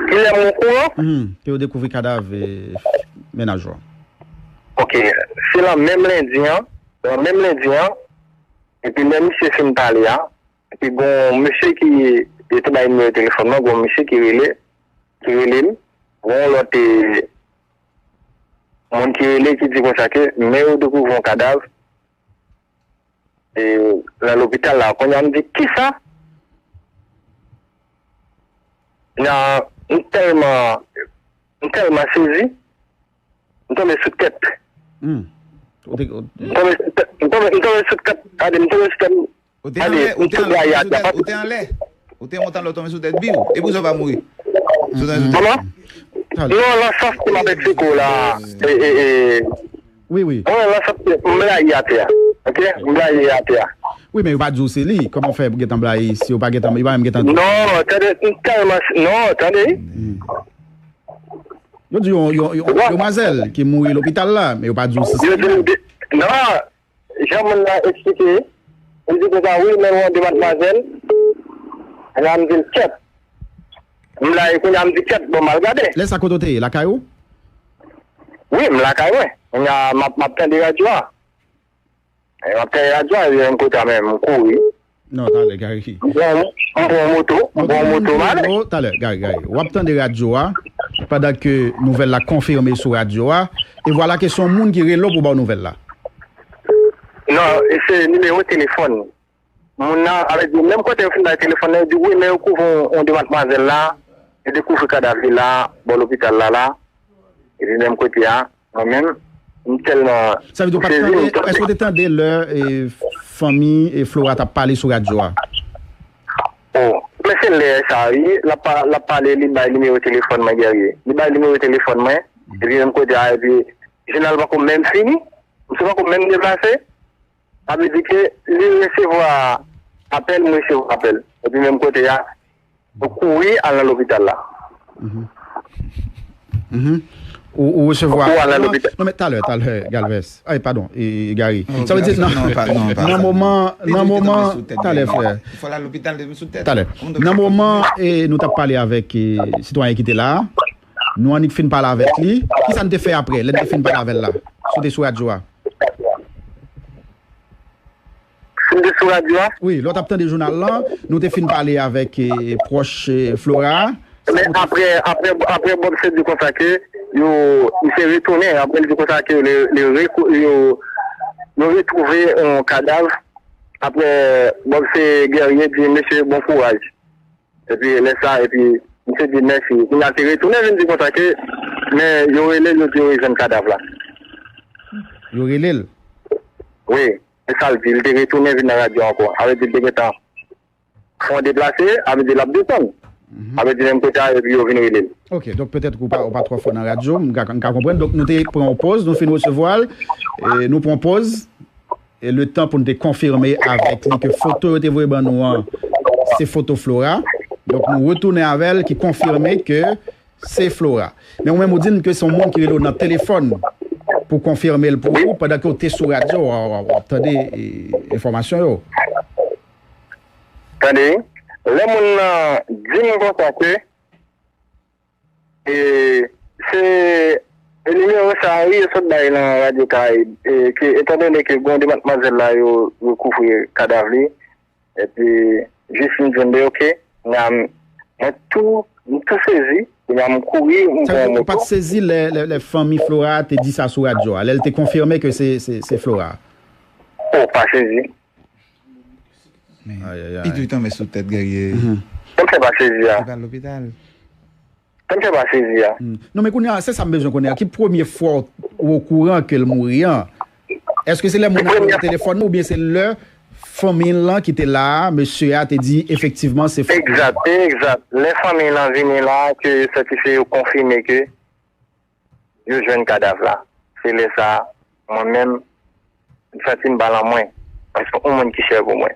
Ki lè m kouran? Hmm, ke yo dekouvri kadav, eh, mennaj ou an. Ok, se lan menm lendi an, lan menm lendi an, epi lè misye fin pale a, epi gon mesye ki, yo te bay nimewo telefòn mwen, gon mesye ki rele, ki rele m, gon lòt, eh, moun ki rele ki di konsa ke men yo dekouvri yon kadav, eh, nan lopital la. Kounye a m di, kisa? Nan, m tèlman, m tèlman sezi, m tonbe sou tèt. Hmm. Ou te, ou M tonbe sou tèt, m tonbe, m tonbe sou tèt, gade, m tonbe sou tèt. Ou te anlè, ou te anlè, ou te anlè. Ou te monte anlè, ou tonbe sou tèt biw. E pou sa w pa mouri. Kòman? Non, nan sans ke m ap eksplike w la. E, e, e. Wi, wi. Mwen, nan sans ke m blayi atè a. Ok? M blayi atè a. Wi, men yo pa di w se li. Kòman w fè pou gentan blayi si yo pa gentan, yo pa menm gentan di w? Non, tande, m tèlman, non, tande. Hmm. Yo di yon, yon, yon demwazèl ki mouri lopital la, men yo pa di w si se li menm. Yo di m de, non, jan moun nan eksplike, li di konsa, wi, men yon demadmwazèl. Kounye a m di l, kèt. M la, e kounye a m di, kèt, bon, m al gade. Lè sa kote w te ye, lakay ou? Wi, m lakay mwen. Kounye a, m ap, m ap tande radyo a. E, m ap tande radyo a, e, m kote a menm, m kouri. Non, talè, Gary. M pran, m pran moto, m pran moto, m ale. Talè, Gary, Gary. W ap tande radyo a, pandan ke nouvèl la konfime sou radyo a, e vwala ke se yon moun ki rele w pou ba w nouvèl la. Non, e se nimewo telefòn. Moun nan, avè di, menm kote yo fin bay telefòn nan, yo di, wi, men yo kouvri yon, yon demadmwazèl la, yo dekouvri kadav li la, bò lopital la, la. Epi menm kote a, mwen menm, m tèlman sezi, m tonbe. Sa vle di w pa t tande, èske w te tande lè, e, fanmi, e, Flora t ap pale sou radyo a? Oh, men se lè sa, wi, l ap pa-, l ap pale, li bay nimewo telefòn mwen, Guerrier. Li bay nimewo telefòn mwen, epi menm kote a, epi jounal pako menm fini, misye pako menm deplase. Sa vle di ke li resevwa apèl, mwen resevwa apèl. Epi menm kote a, nou kouri al nan lopital la. Mhm. Mhm. Ou, ou resevwa Ou al nan lopital. Non, men talè, talè, Galvez. Ay, padon, e, e, Gary. Sa vle di, Non, nan, pa- non, pa- nan moman, Li- nan li te moman, sou tèt talè, li. Frè. Fò l al lopital, li te sou tèt. Talè. Moun te Nan fè- moman, e, nou t ap pale avèk e, sitwayen ki te la, nou annik fin pale avèk li. Kisa n te fè apre, lè n te fin pale avè l la? Si w te sou radyo a. Si m te sou radyo a, Wi, lè w t ap tande jounal lan, nou te fin pale avèk e, pwòch e, Flora. men apre, apre, apre Bob se di konsa ke yo, li se retounen, apre li di konsa ke li, li rekou- yo, yo retwouve yon kadav. Apre Bob se Guerrier di, mesye, bon kouraj. Epi lè sa, epi misye di mèsi. Kounye a te retounen vin di konsa ke, men yo rele l, yo di yo jwenn kadav la. Yo rele l. Wi, se sa l di. Li te retounen vin nan radyo ankò. Sa vle di l te gentan fè yon deplase, sa vle di l ap desann. Sa vle di menm kote a, epi yo vin rele l. Ok, donk petèt ou pa, ou pa twò fò nan radyo, m ka, m ka konprann. Donk nou te pran yon pòz, nou fin resevwa l, e nou pran yon pòz, e le tan pou n te konfime avèk li ke foto yo te voye ban nou an, se foto Flora. Donk nou retounen avè l ki konfime ke se Flora. Men ou menm ou di n ke se yon moun ki rele w nan telefòn pou konfime l pou ou, pandan ke w te sou radyo, w, w, w ap tande e, enfòmasyon yo. Tande, lè moun nan di m konsa ke, e, se e nimewo sa a, wi, yo sot bay nan Radyo Karayib, e, ke, etandone ke gen de madmwazèl la, yo, yo kouvri kadav li, epi jis m jwenn de, ok, kounye a, m, mwen tou, m tou sezi, kounye a, m kouri, m Sa vle pran di ou pa t moto. Sezi lè, lè, lè fanmi Flora te di sa sou radyo a, lè l te konfime ke se, se, se Flora. Oh, pa sezi. Men, Ay, ay, ay. Pito tonbe sou tèt Guerrier. Mwen fè pa sezi a. Li pa lopital. Mwen fè pa sezi a. Hmm. Non, men kounye a, se sa m bezwen konnen an. Ki premye fwa w okouran ke l mouri an? Èske se lè moun nan te nan telefòn nan oubyen se lè fanmi l lan ki te la a, mesye a te di efektivman se Flora? Egzat, egzat. Lè fanmi lan vini la, ke sètifye yo konfime ke yo jwenn kadav la. Se lè sa a, mwen menm, m santi m pa lan mwen. Paske yon moun ki chè pou mwen.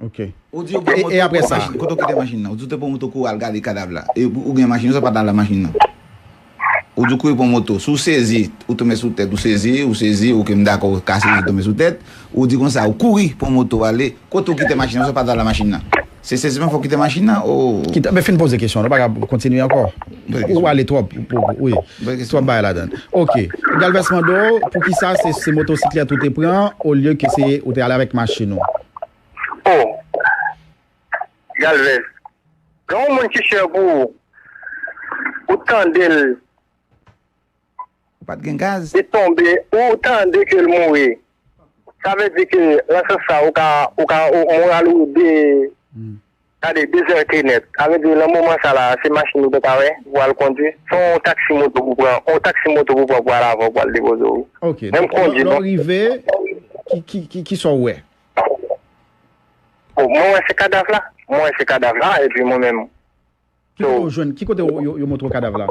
Ok. Ou di ou E- pran e moto, apre kote sa? Machin, kote w kite machin nan? Ou di ou te pran moto kouri al gade kadav la. E ou ou gen machin, ou sa pa t al la machin nan. Ou di ou kouri pran moto. Si w sezi, ou tonbe sou tèt, ou sezi, ou sezi, ok, m dakò, ou ka sezi, ou tonbe sou tèt. Ou di konsa, ou kouri pran moto ale. Kote w kite machin nan, ou sa pa t al la machin nan. Se seziman fò w kite machin nan, o. Kite, men fin poze kesyon, nou pa ka kontinye ankò. Bèl kesyon. Ou ale twòp, ou- ou- wi. Bèl kesyon. Twòp bagay ladan. Ok. Galvez mande w, poukisa se, se motosiklèt ou te pran, olye ke se ou te ale avèk machin ou? Oh! Galvez. Gen yon moun ki chè pou ou, ou tande l, Ou pa t gen gaz? li tonbe, ou tande ke l mouri. Sa vle di ke, nan sans sa, ou ka, ou ka, ou, moral ou de, gade, dezète nèt. Sa vle di, nan moman sa la, se machin ou te ka wè, ou al kondwi. Se yon taksi moto pou pran, yon taksi moto pou pran pou al avè w, pou al depoze w. Ok. Menm Donk, kondwi, lè w non. Rive, ki, ki, ki, ki sa w wè? Bon, mwen wè se kadav la. Mwen wè se kadav la, epi mwen menm. Ki kote w jwenn, ki kote yo, yo, yo montre w kadav la?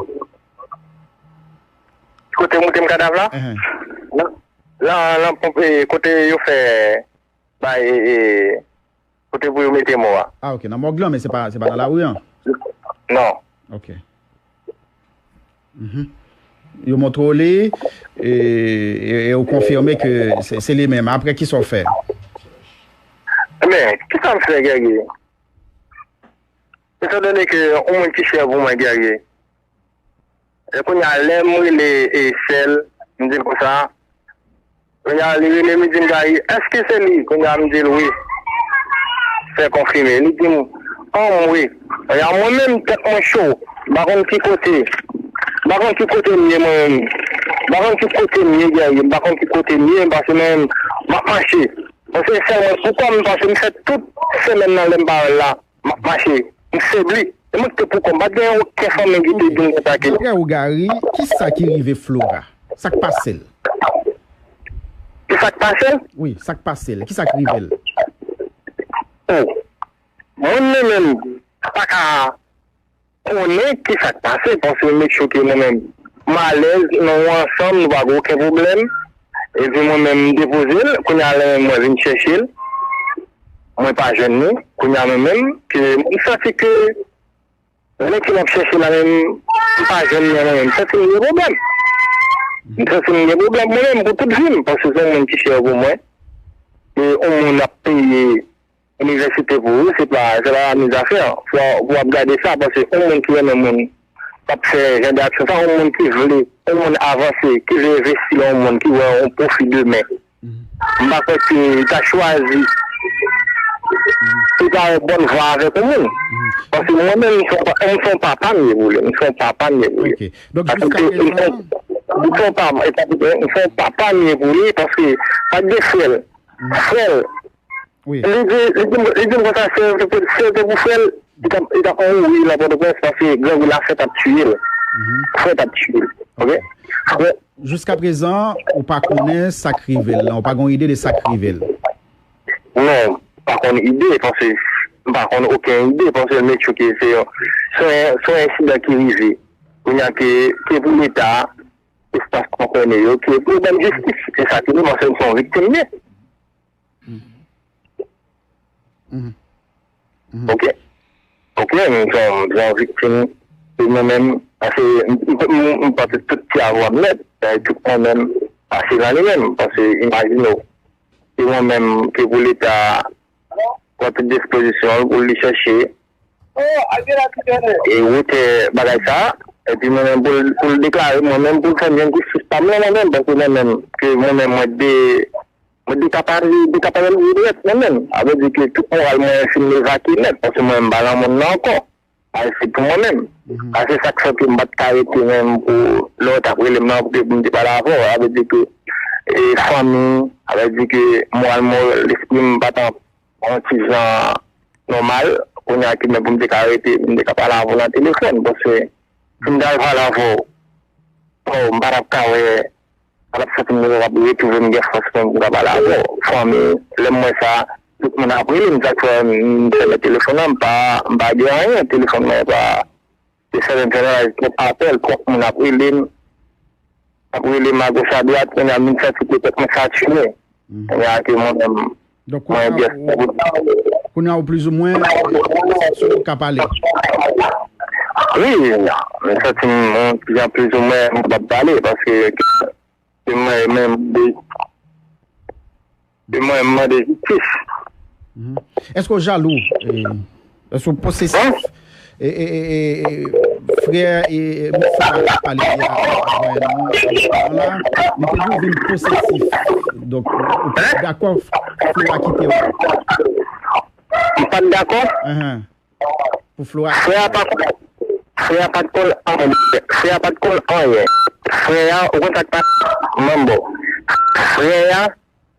Kote yo montre m kadav la? Ehe. Nan, nan, nan ponp, e, kote yo fè, bay, e, e, kote pou yo mete mò a. Ah, ok. Nan mòg lan, men se pa, se pa nan lari an? Non. Ok. Mhm. Yo montre w li, e, e, e ou konfime ke se, se li menm. Apre, ki sa w fè? Men, ki sa m fè, Guerrier? Etandone ke yon moun ki chè pou mwen, Guerrier, e kounye a, lè m rele e sè l, m di l konsa, kounye a, li rele m, li di m, Gary, èske se li? Kounye a, m di l wi. Fè konfime. Li di m, anmwe. Kounye a, mwen menm, tèt mwen cho. M pa konn ki kote. M pa konn ki kote m ye, mwen menm. M pa konn ki kote m ye, Guerrier. M pa konn ki kote m ye, paske mwen menm, m ap mache. Mwen se sèlman pou kò m, paske m fè tout semèn nan lè m pa wè l la. M ap mache. M febli. E mwen ki te pou kò m. Pa t gen okenn fanmi ki te di m konsa ke. Daprè ou, Gary, ki sa ki rive Flora? Sa k pase l? Ki sa k pase l? Wi, sa k pase l? Ki sa k rive l? Oh. Mwen menm, pa ka konnen ki sa k pase, paske m choke mwen menm. M alèz, nou ansanm, nou pa gen okenn pwoblèm. Epi mwen menm, m depoze l. Kounye a, lè mwen vin chèche l, mwen pa jwenn li. Kounye a, mwen menm, ke m santi ke lè ke m ap chèche la menm, m pa jwenn li an mwen menm. M santi m gen pwoblèm. M santi m gen pwoblèm mwen menm pou tout vi m, paske se yon moun ki chè pou mwen. E yon moun ap peye inivèsite pou ou, se pa, se pa la menm zafè. Fò, fò w ap gade sa, paske yon moun ki renmen moun, k ap fè jan de aksyon sa, yon moun ki vle, yon moun avanse, ki vle envesti nan yon moun, ki wè yon pwofi demen. M pa kwè ke li ta chwazi, li ta yon bòn vwa avèk yon moun. Paske mwen menm, m se yon pa-, m se yon papa m ye pou li. M se yon papa m ye pou li. Ok. Donk, jiska prezan, m se yon pa-, m se yon papa m ye pou li, paske pa t de frè l. Frè l, Wi. Li di, li di, li di m konsa, si se te pou frè l, li t ap, li t ap mouri nan Pòtoprens, paske grangou la frè t ap tiye l. Frè t ap tiye l. Ok? Frè. Jiska prezan, ou pa konnen sa k rive l lan, ou pa gen yon ide de sa k rive l. Non, m pa konn ide, paske m pa konn okenn ide, paske m te tchouke se yon, se yon, se yon ensidan ki rive. Kounye a ke, ke pou Leta, espas konsène yo, ke pou ban m jistis. Se sa ki nou, paske m se yon viktim li ye. Ok? Ok, m se yon, m se yon viktim. E mwen menm, paske m, m, m, m pase tout ti avwa m nèt, e tout mwen menm, pase nan li menm, paske imajine w, se mwen menm ke pou Leta pran tout dispozisyon l pou li chèche e wotè bagay sa, epi mwen menm pou l, pou l deklare mwen menm, pou l fè m jwenn jistis pa m nan mwen menm, paske mwen menm, mwen de, mwen dekapare, dekapare l dirèk mwen menm. Sa vle di ke tout moral mwen fin evakye nèt, paske mwen menm m pa nan mond nan ankò. Sa se pou mwen menm. Sa se sa k fè ke m pa t ka rete menm pou lè w t ap rele m nan pou ke pou m te pale avè w. Sa vle di ke, e, fanmi, sa vle di ke moral mwen, lespri m pa t an yon ti jan nòmal, kounye a ki menm pou m te ka rete, pou m te ka pale avè w nan telefòn, paske si m t al pale avè w, oh, m pa t ap ka wè, m pa t ap santi m kapab retwouve m gen fòs pou m ka pale avè w. Fanmi, lè m wè sa, tout moun ap rele m, sa k fè m fèmen telefòn nan, m pa, m pa gen anyen, telefòn mwen pa, te fèmen, fèmen, twòp apèl, twòp moun ap rele m. Ap rele m agoch adwat, kounye a m vin santi ke tèt mwen satire. Kounye a ke mwen menm, donk, mwen kounye a, ou, kounye a ou plizoumwen, ou santi w ka pale? Wi, m santi m, mwen, jan plizoumwen, m kapab pale, paske se mwen menm, de, se mwen, m mande jistis. Èske w jalou? E, èske w posesif? E, e, e, e, e, frè, e, e, mesye a k ap pale a, avè nou, la, li te vin posesif. Donk, ou pa t dakò Flora kite w? M pa t dakò? Pou Flora. Frè a pa, frè a pa t konn anyen. Frè a pa t konn anyen. Frè a, ou konn sa k pa, manbo. Frè a,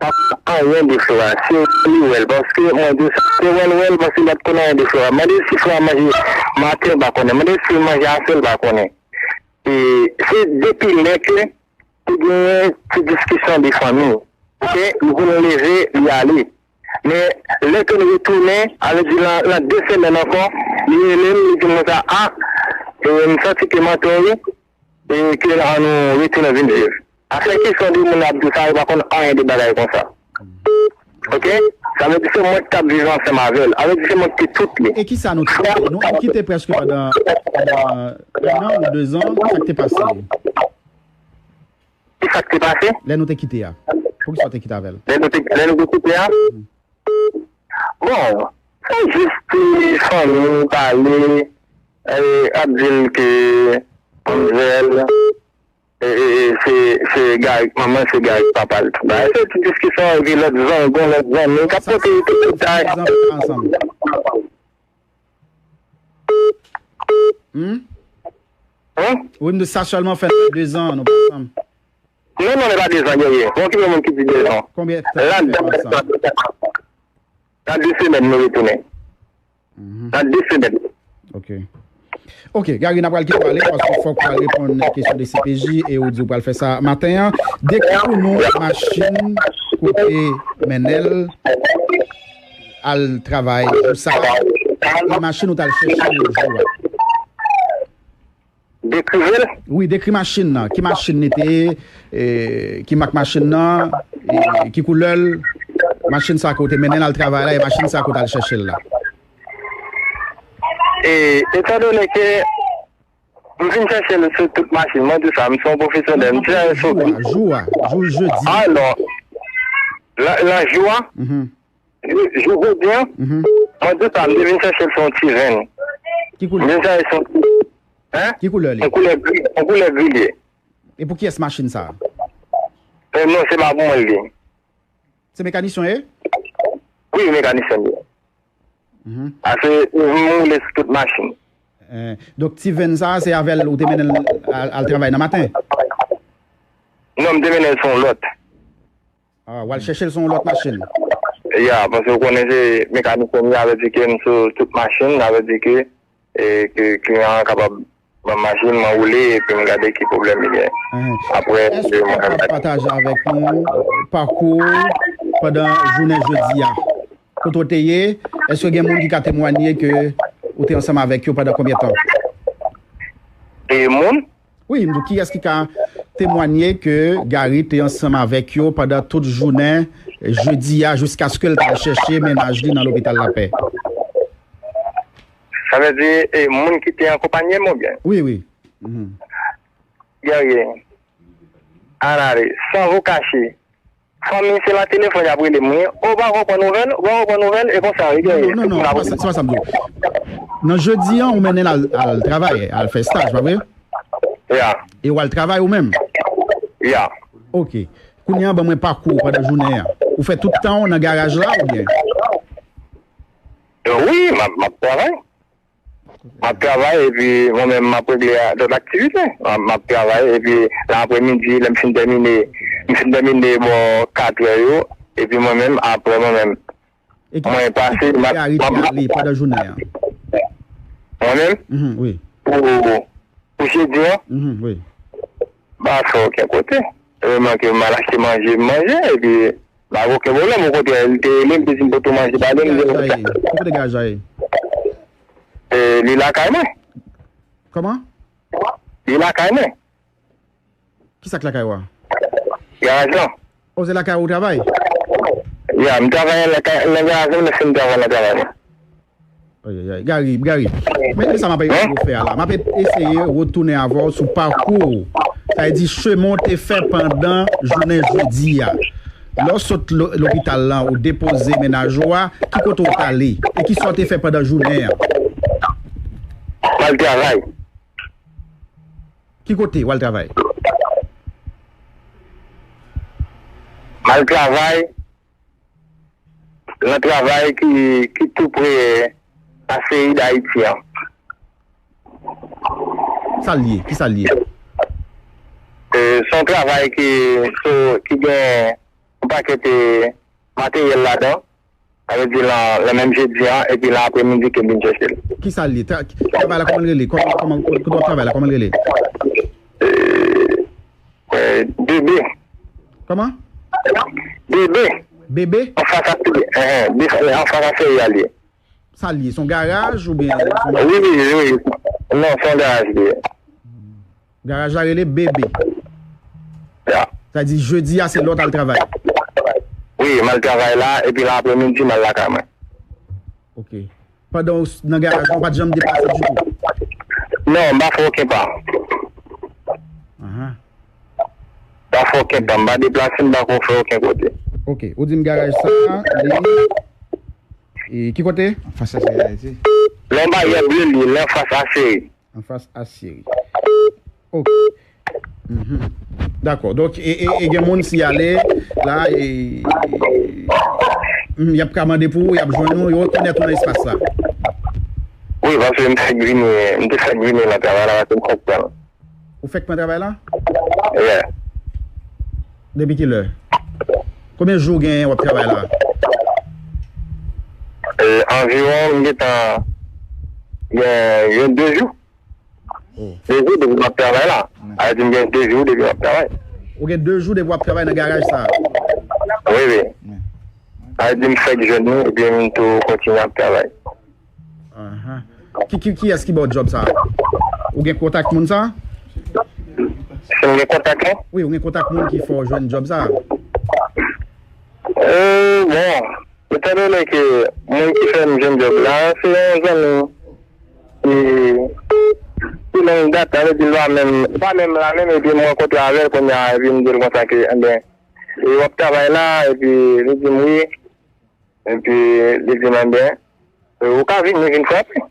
pa konn anyen de Flora. Se li wè l, paske mwen di w sa, se wè l wè l, paske li pa t konn anyen de Flora. Mande l si Flora manje maten, l pa konnen. Mande l si l manje aswè, l pa konnen. E se depi lè ke te genyen ti diskisyon de fanmi. Ok, li vin leve, li ale. Men lè ke nou retounen, sa vle di nan, nan de semèn ankò, li rele m, li di m konsa, a, e, m santi ke m antre, wi, e ke ann nou retounen vin viv. Afè kesyon de moun ap di sa, yo pa konn anyen de bagay konsa. Ok? Sa vle di se mwen ki t ap viv ansanm avè l. Sa vle di se mwen ki te tout li. E kisa nou te kite? Nou, nou kite prèske pandan, pandan un an ou deux ans, sa k te pase? Ki sa k te pase? Lè nou te kite a. Poukisa w te kite avè l? Lè nou te, lè nou te kite a? Bon, se jis ti fanmi pale, e, ap di l ke manmzèl, e, e, e, se, se Gary k manman, se Gary k papa l, tout bagay. Se ti diskisyon epi lòt zangon, lòt zanmi k ap pote tout detay. Hmm? Hein? Wi, m di sa sèlman fè de zan nou pa ansanm. Non, non, li pa de zan, Guerrier. Gon ki moun ki di de zan. Konbyen tan nou fè ansanm? Nan de semèn nou retounen. Nan de semèn. Ok. Ok, Gary, n ap pral kite w ale, paske fòk w al reponn kesyon de C P J e ou di w pral fè sa maten an. Dekri pou nou machin kote mennen l al travay jou sa a, e machin ou t al chèche l jou a. Dekri l. Wi, dekri machin nan. Ki machin li te ye? E, ki mak machin nan? E, ki koulè l? Machin sa ke w te mennen l al travay la, e machin sa ke w t al chèche l la? E, etandone ke m vin chèche l sou tout machin, mwen di sa, m se yon pwofesyonèl, m chèche l sou... Jou a, jou a, jou jedi. Ah non. Lan, lan jou a, jou, jou jedi an, mwen di sa, m te vin chèche l sou yon ti venn. Ki koulè? M vin chèche l sou yon ti... Hein? Ki koulè li? Yon koulè gri, yon koulè gri li ye. E pou kiyès machin sa a? E non, se pa pou mwen li ye. Se mekanisyen w ye? Wi, mekanisyen m ye. Paske m woule sou tout machin. Eh, donk, ti venn sa a, se avè l ou te mennen l al, al travay nan maten? Non, m te mennen l sou yon lòt. Ah, w al chèche l sou yon lòt machin? Ya, paske w konnen se mekanisyen m ye, sa vle di ke m sou tout machin, sa vle di ke, e, ke kliyan an kapab ban m machin, mwen woule, epi m gade ki pwoblèm li gen. Apre, èske w kapab pataje avèk nou pakou w pandan jounen jodi a? Kote w te ye? Èske gen moun ki ka temwanye ke ou te ansanm avèk yo pandan konbyen tan? E moun? Wi, m di w, kiyès ki ka temwanye ke Gary te ansanm avèk yo pandan tout jounen jedi a, jiskaske l t al chèche mennaj li nan lopital Lapè? Sa vle di, e, moun ki te akonpanye m oubyen? Wi, wi. Guerrier, Anare, san vo kache. Fanmi se nan telefòn y ap rele m, wi. Ou pa konprann nouvèl, ou pa konprann nouvèl, e konsa, wi, Guerrier. Non, non, non, se pa sa, se pa sa m di w. Nan jedi an, ou mennen l al, al travay, al fè staj, pa vre? Ya. E w al travay ou menm? Ya. Ok. Kounye a, ban mwen pakou w pandan jounen an. Ou fè tout tan w nan garaj la, oubyen? Wi, m ap, m ap travay. M ap travay, epi mwen menm, m ap regle a, lòt aktivite. M ap, m ap travay, epi nan apremidi, lè m fin tèmine, m fin tèmine bò katrè yo, epi mwen menm, apre mwen menm, mwen pase, m ap, Gary te ale pandan jounen an? Mwen menm? Mhm, wi. Pou, pou jedi an? Mhm, wi. M pa fè okenn kote. Sèlman ke m al achte manje, m manje, epi m pa gen okenn pwoblèm. Okontrè, li te rele m, li te di m, "Poto, manje pa gen." Ki kote garaj la ye? Ki kote garaj la ye? E, li lakay mwen. Kòman? Li lakay mwen. Ki sa k lakay ou a? Garaj lan. O, se lakay ou travay? Ya, m travay lakay, nan garaj lan, men se m travay nan travay mwen. Ay, ay, ay. Gary, Gary, men sa m ap eseye fè a la. M ap eseye retounen avè w sou pakou w. Sa vle di, chemen w te fè pandan jounen jedi a. Lè w sot lo-, lopital lan, ou depoze mennaj ou a, ki kote w t ale? E ki sa w te fè pandan jounen an? M al travay. Ki kote w al travay? M al travay nan travay ki, ki tou pre Aseri Dayiti an. Sa l ye? Ki sa l ye? E, se yon travay ki, so, ki gen yon pakèt, e, materyèl ladan. Sa vle di lan, lan menm jedi an, epi lan apremidi ke m vin chèche l. Ki sa l ye? Tra-, travay la, kòman l rele? Kòman, kòman, kote w ap travay la, kòman l rele? E, e, Bebe. Kòman? Bebe. Bebe? Anfas a, enhen, Bebe, anfas a Aseri a l ye. Sa l ye? Se yon garaj oubyen se yon... Wi, wi, wi. Non, se yon garaj li ye. Garaj la rele Bebe. Ya. Sa di jedi a se lè w t al travay? Wi, m al travay la, epi lan apremidi, m al lakay mwen. Ok. Pandan w s-, nan garaj la, ou pa t janm deplase ditou? Non, m pa fè okenn pa. Ahan. M pa fè okenn pa. M pa deplase, m pa ko fè okenn kote. Ok. Ou di m garaj sa, li, e, ki kote? Anfas Aseri Dayiti. Lè w ba yè ble li, lè anfas Aseri. Anfas Aseri. Ok. Mhm. Dakò. Donk, e, e, e gen moun si y ale la, e, e, mhm, y ap ka mande pou ou, y ap jwenn ou, yo rekonèt ou nan espas la. Wi, paske m fèk vini, m te fèk vini nan travay la, paske m fèk pran l. Ou fèk pran travay la? Yeah. Depi kilè? Konbyen jou w genyen w ap travay la? E, anviwon, m gentan gen, gen de jou. Oh. De jou depi m ap travay la. Sa vle di m gen de jou depi m ap travay. Ou gen de jou depi w ap travay nan garaj sa a? Wi, wi. Sa vle di m fèk jwenn li, epi m tou kontinye ap travay. Ahan. Ki, ki, kiyès ki ba w djòb sa a? Ou gen kontak moun sa? Si m gen kontak li? Wi, ou gen kontak moun ki fè w jwenn djòb sa? Euh, bon, etandone ke moun ki fè m jwenn djòb la, se yon zanmi ki, ki longue date, sa vle di l pa menm, li pa menm la menm, epi m rankontre avè l kounye a, epi m di l konsa ke, enben, e w ap travay la, epi li di m wi, epi li di m, enben, ou ka vini vin frape.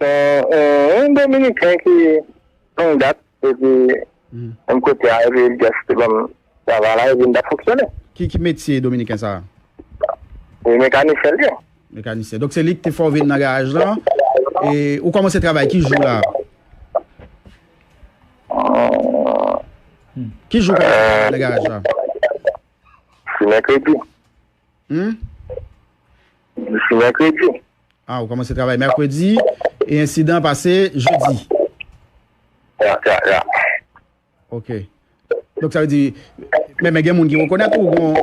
Se yon, yon Dominiken ki longue date, epi menm kote a, epi li just te ban m travay la, epi m t ap fonksyone. Ki, ki metye Dominiken sa a? E mekanisyen li ye. Mekanisyen. Donk se li ki te fè w vin nan garaj lan. E ou kòmanse travay ki jou la? Ki jou w kòmanse travay nan garaj la? Se mèkredi. Hmm? Se mèkredi. Ah, ou kòmanse travay mèkredi e ensidan pase jedi. Ya, ya, ya. Ok. Donk sa vle di, men, men gen moun ki rekonèt ou gon,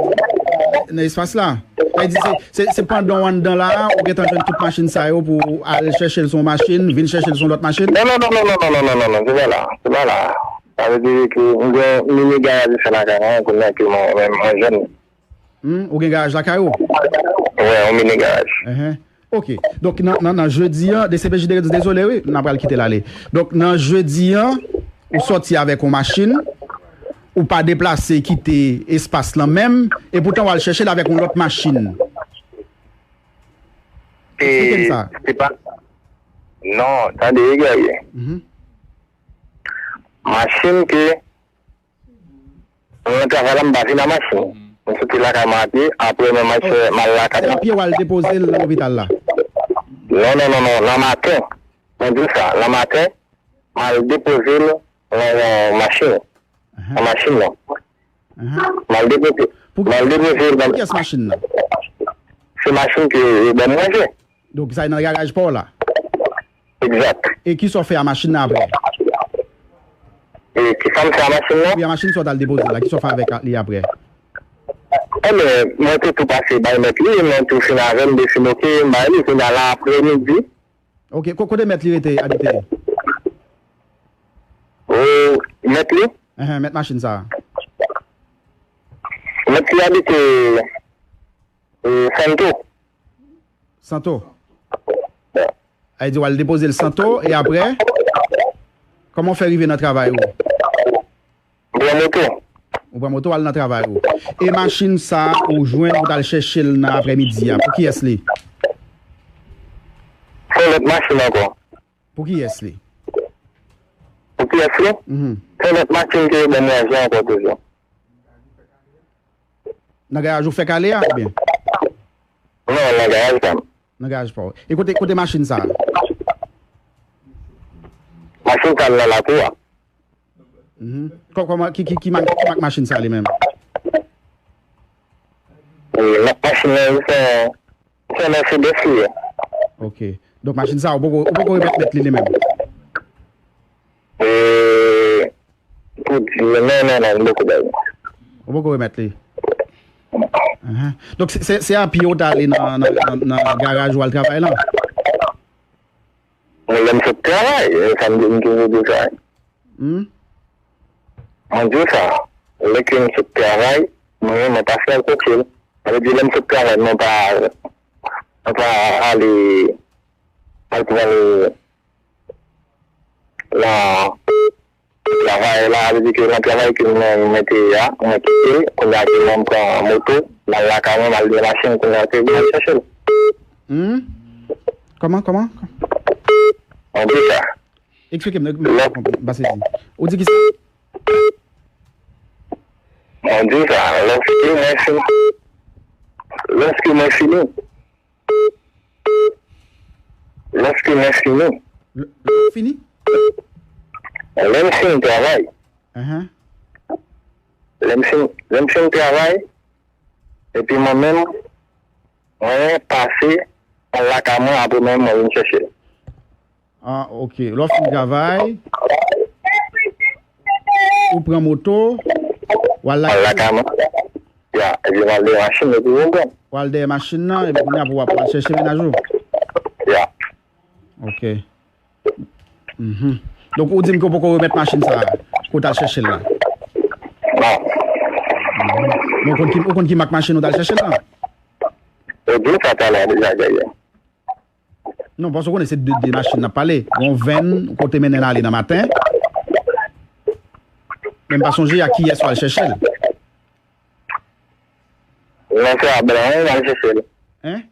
nan espas la. Sa vle di se, se, se pandan w anndan la, ou gentan jwenn tout machin sa yo pou w al chèche l sou yon machin, vin chèche l sou yon lòt machin? Non, non, non, non, non, non, non, non, non, non, se pa la. Se pa la. Sa vle di ke m gen mini garaj isit lakay mwen, kounye a ke mwen menm an jèn. Hmm, ou gen garaj lakay ou? Wi, yon mini garaj. Enhen. Ok. Donk, nan, nan, nan jedi an, D C P J te di dezole, wi, n a pral kite l ale. Donk, nan jedi an, ou sòti avèk yon machin, ou pa deplase kite espas lan menm, e poutan w al chèche l avèk yon lòt machin. Eksplike n sa. Se pa, non, tande, Guerrier. Mhm. Machin ke Mwen nan travay la, m pa vin a machin. M soti lakay mwen a pye, apre mwen m al fè, m al lakay mwen. Apye w al depoze l nan lopital la? Non, non, non, non, nan maten. Mwen di w sa, nan maten, m al depoze l nan yon machin. Nan machin nan. M al depoze, m al depoze l nan. Pou kiyès machin nan? Se machin ke yo ban m manje. Donk, sa e nan garaj pa w la? Egzak. E kisa w fè a machin nan apre? E kisa m fè a machin nan? Wi, a machin sa w t al depoze la, kisa w fè avèk li apre? Enben, mwen te tou pase bay mèt li, mwen tou fin avè l, m te fin oke, m bay li, kounye a la aprè midi. Ok, ko-, kote mèt li rete, abite? O, mèt li? Enhen, mèt machin sa a. Mèt li abite, e, Santo. Santo. Ay di w al depoze l Santo, e apre? Kòman w fè rive nan travay ou? M pran moto. Ou pran moto, w al nan travay ou. E machin sa a ou jwenn ou t al chèche l nan aprèmidi a, pou kiyès li? Se yon lòt machin ankò. Pou kiyès li? Pou kiyès li? Mhm. Se yon lòt machin ke yo ban m manje ankò toujou. Nan garaj ou fè kale a, oubyen? Non, nan garaj pa m. Nan garaj pa w. E kote, kote machin sa a? Machin sa a nan lakou a. Mhm. Kò-, kòman, ki, ki, ki ma-, ki mak machin sa a li menm? E, mak machin nan, se, se Mercedes li ye. Ok. Donk, machin sa a, ou poko, ou poko remèt mèt li, li menm? E, Pou di, non, non, non, m poko bay. Ou poko remèt li? Ahan. Donk, se, se, se a pye ou t ale nan, nan, nan, nan garaj ou al travay lan? Mwen, lè m sot travay, e, sa m di, m toujou di sa. Hmm? Mwen di sa, lè ke m sot travay, mwen, mwen pase al kote l. Sa vle di, lè m sot travay, mwen pa, mwen pa ale, al pran l nan travay la, sa vle di ke nan travay ke mwen, mwen te ye a, mwen kite l, kounye a ke mwen pran moto, m al lakay mwen, m al dèyè machin, kounye a ke mwen al chèche l. Hmm? Kòman, kòman? Mwen di sa. Eksplike m, m pa konprann, m pa sezi. Ou di kisa? Mwen di sa, lòske mwen fin, lòske mwen fini, Lòske mwen fini. Lè, lè w fini? Lè m fin travay. Ahan. Lè m fin, lè m fin travay, epi mwen menm, mwen pase al lakay mwen, apre mwen menm mwen vin chèche l. Ah, ok. Lè w fin travay, ou pran moto, w al lakay. Al lakay mwen. Ya, epi m al dèyè machin, epi m pran. W al dèyè machin nan, epi kounye a pou w ap al chèche mennaj ou? Ya. Ok. Mhm. Donk, ou di m ke w poko remèt machin sa a, ke w t al chèche l la? Non. Men w konn ki, ou konn ki mak machin ou t al chèche l lan? Ou di m sa talè deja, Guerrier. Non, paske w konnen se de, de machin n ap pale. Gon venn, kote mennen l ale nan maten. Men m pa sonje a kiyès w al chèche l. Non, se a blan an, m al chèche l. Hein?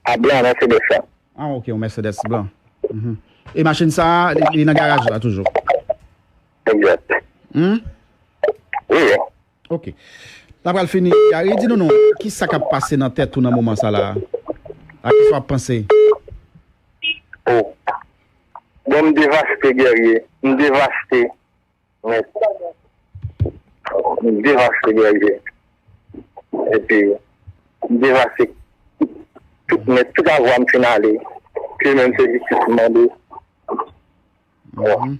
A blan, Mercedes la. Ah, ok, yon Mercedes blan. Mhm. E machin sa a, li, li nan garaj la toujou? Egzat. Hmm? Wi, wi. Ok. N ap pral fini. Gary, di nou non, ki sa k ap pase nan tèt ou nan moman sa la? A ki sa w ap panse? Oh. Bon, m devaste, Guerrier. M devaste. Nèt. M devaste, Guerrier. Epi, m devaste tout nèt, tout avwa m fin ale. Ke menm se jistis m mande. Mhm.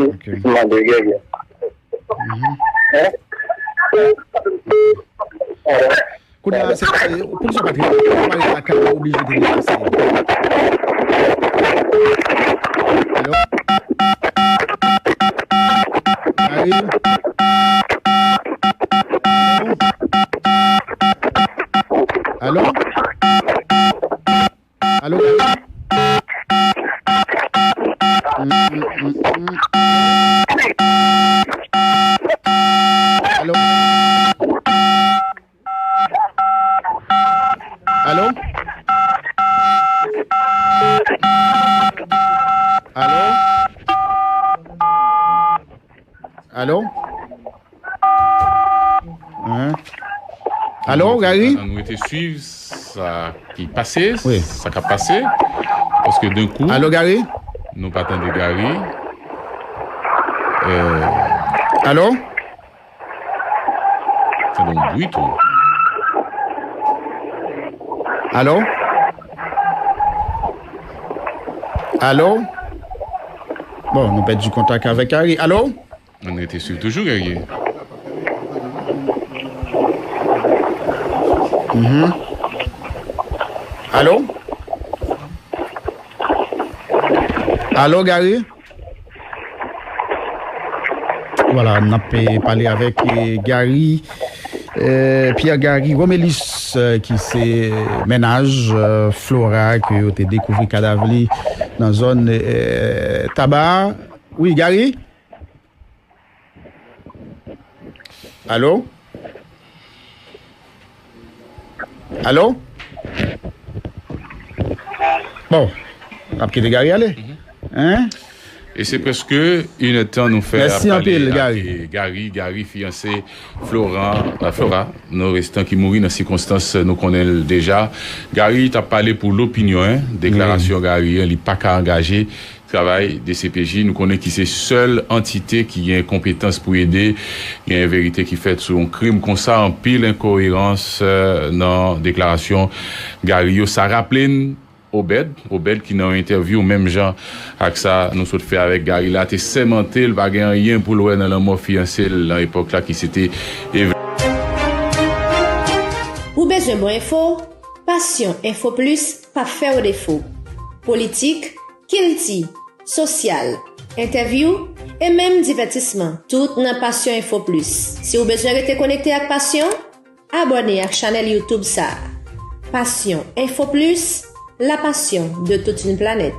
Ok. Mande, Guerrier. Mhm. Hein? Kounye a, se, se, poukisa w pa t rete, w pa rete lakay ou, oblije te deplase? Alo? Gary? Alo? Alo? Alo, Gary? Mm, mm, mm, mm. Alo? Alo? Alo? Alo? Hein? Alo, Gary? Ann rete swiv sa ki pase, wi, sa k ap pase. Paske denkou, alo, Gary? Nou pa tande Gary. Euh, alo? Tande yon bri tou. Alo? Alo? Bon, nou pèdi kontak avèk Gary. Alo? Ann rete swiv toujou, Guerrier. Mhm. Alo? Alo, Gary? Vwala, n ap, eh, pale avèk, eh, Gary, eh, Pierre Gary Romélus, eh, ki se mennaj, eh, Flora, ke yo te dekouvri kadav li nan zòn, eh, Taba. Wi, Gary? Alo? Alo? Bon, n ap kite Gary ale. Mhm. Hein? E se prèske inèdtan nou fè ap pale ak, eh, Gary, Gary, fiyanse Florent, eh, Flora, Norestan, ki mouri nan sikonstans nou konnen l deja. Gary t ap pale pou Lopinyon, hein, deklarasyon Gary an, li pa ka angaje travay D C P J, nou konnen ki se sèl antite ki gen konpetans pou ede. Gen verite ki fèt sou yon krim konsa, anpil enkoerans, eh, nan deklarasyon Gary yo. Sa raple n Obed, Obed ki nan yon entèvyou menm jan ak sa nou sot fè avèk Gary la, te sèmante l pa gen anyen pou l wè nan lanmò fiyanse l nan epòk la ki se te Evelyn. Ou bezwen bon enfo? Passion Info Plus p ap fè w defo. Politik, kilti, sosyal, entèvyou, e menm divètisman, tout nan Passion Info Plus. Si w bezwen rete konekte ak Passion, abòne ak chanèl YouTube sa a. Passion Info Plus, la passion de toute une planète.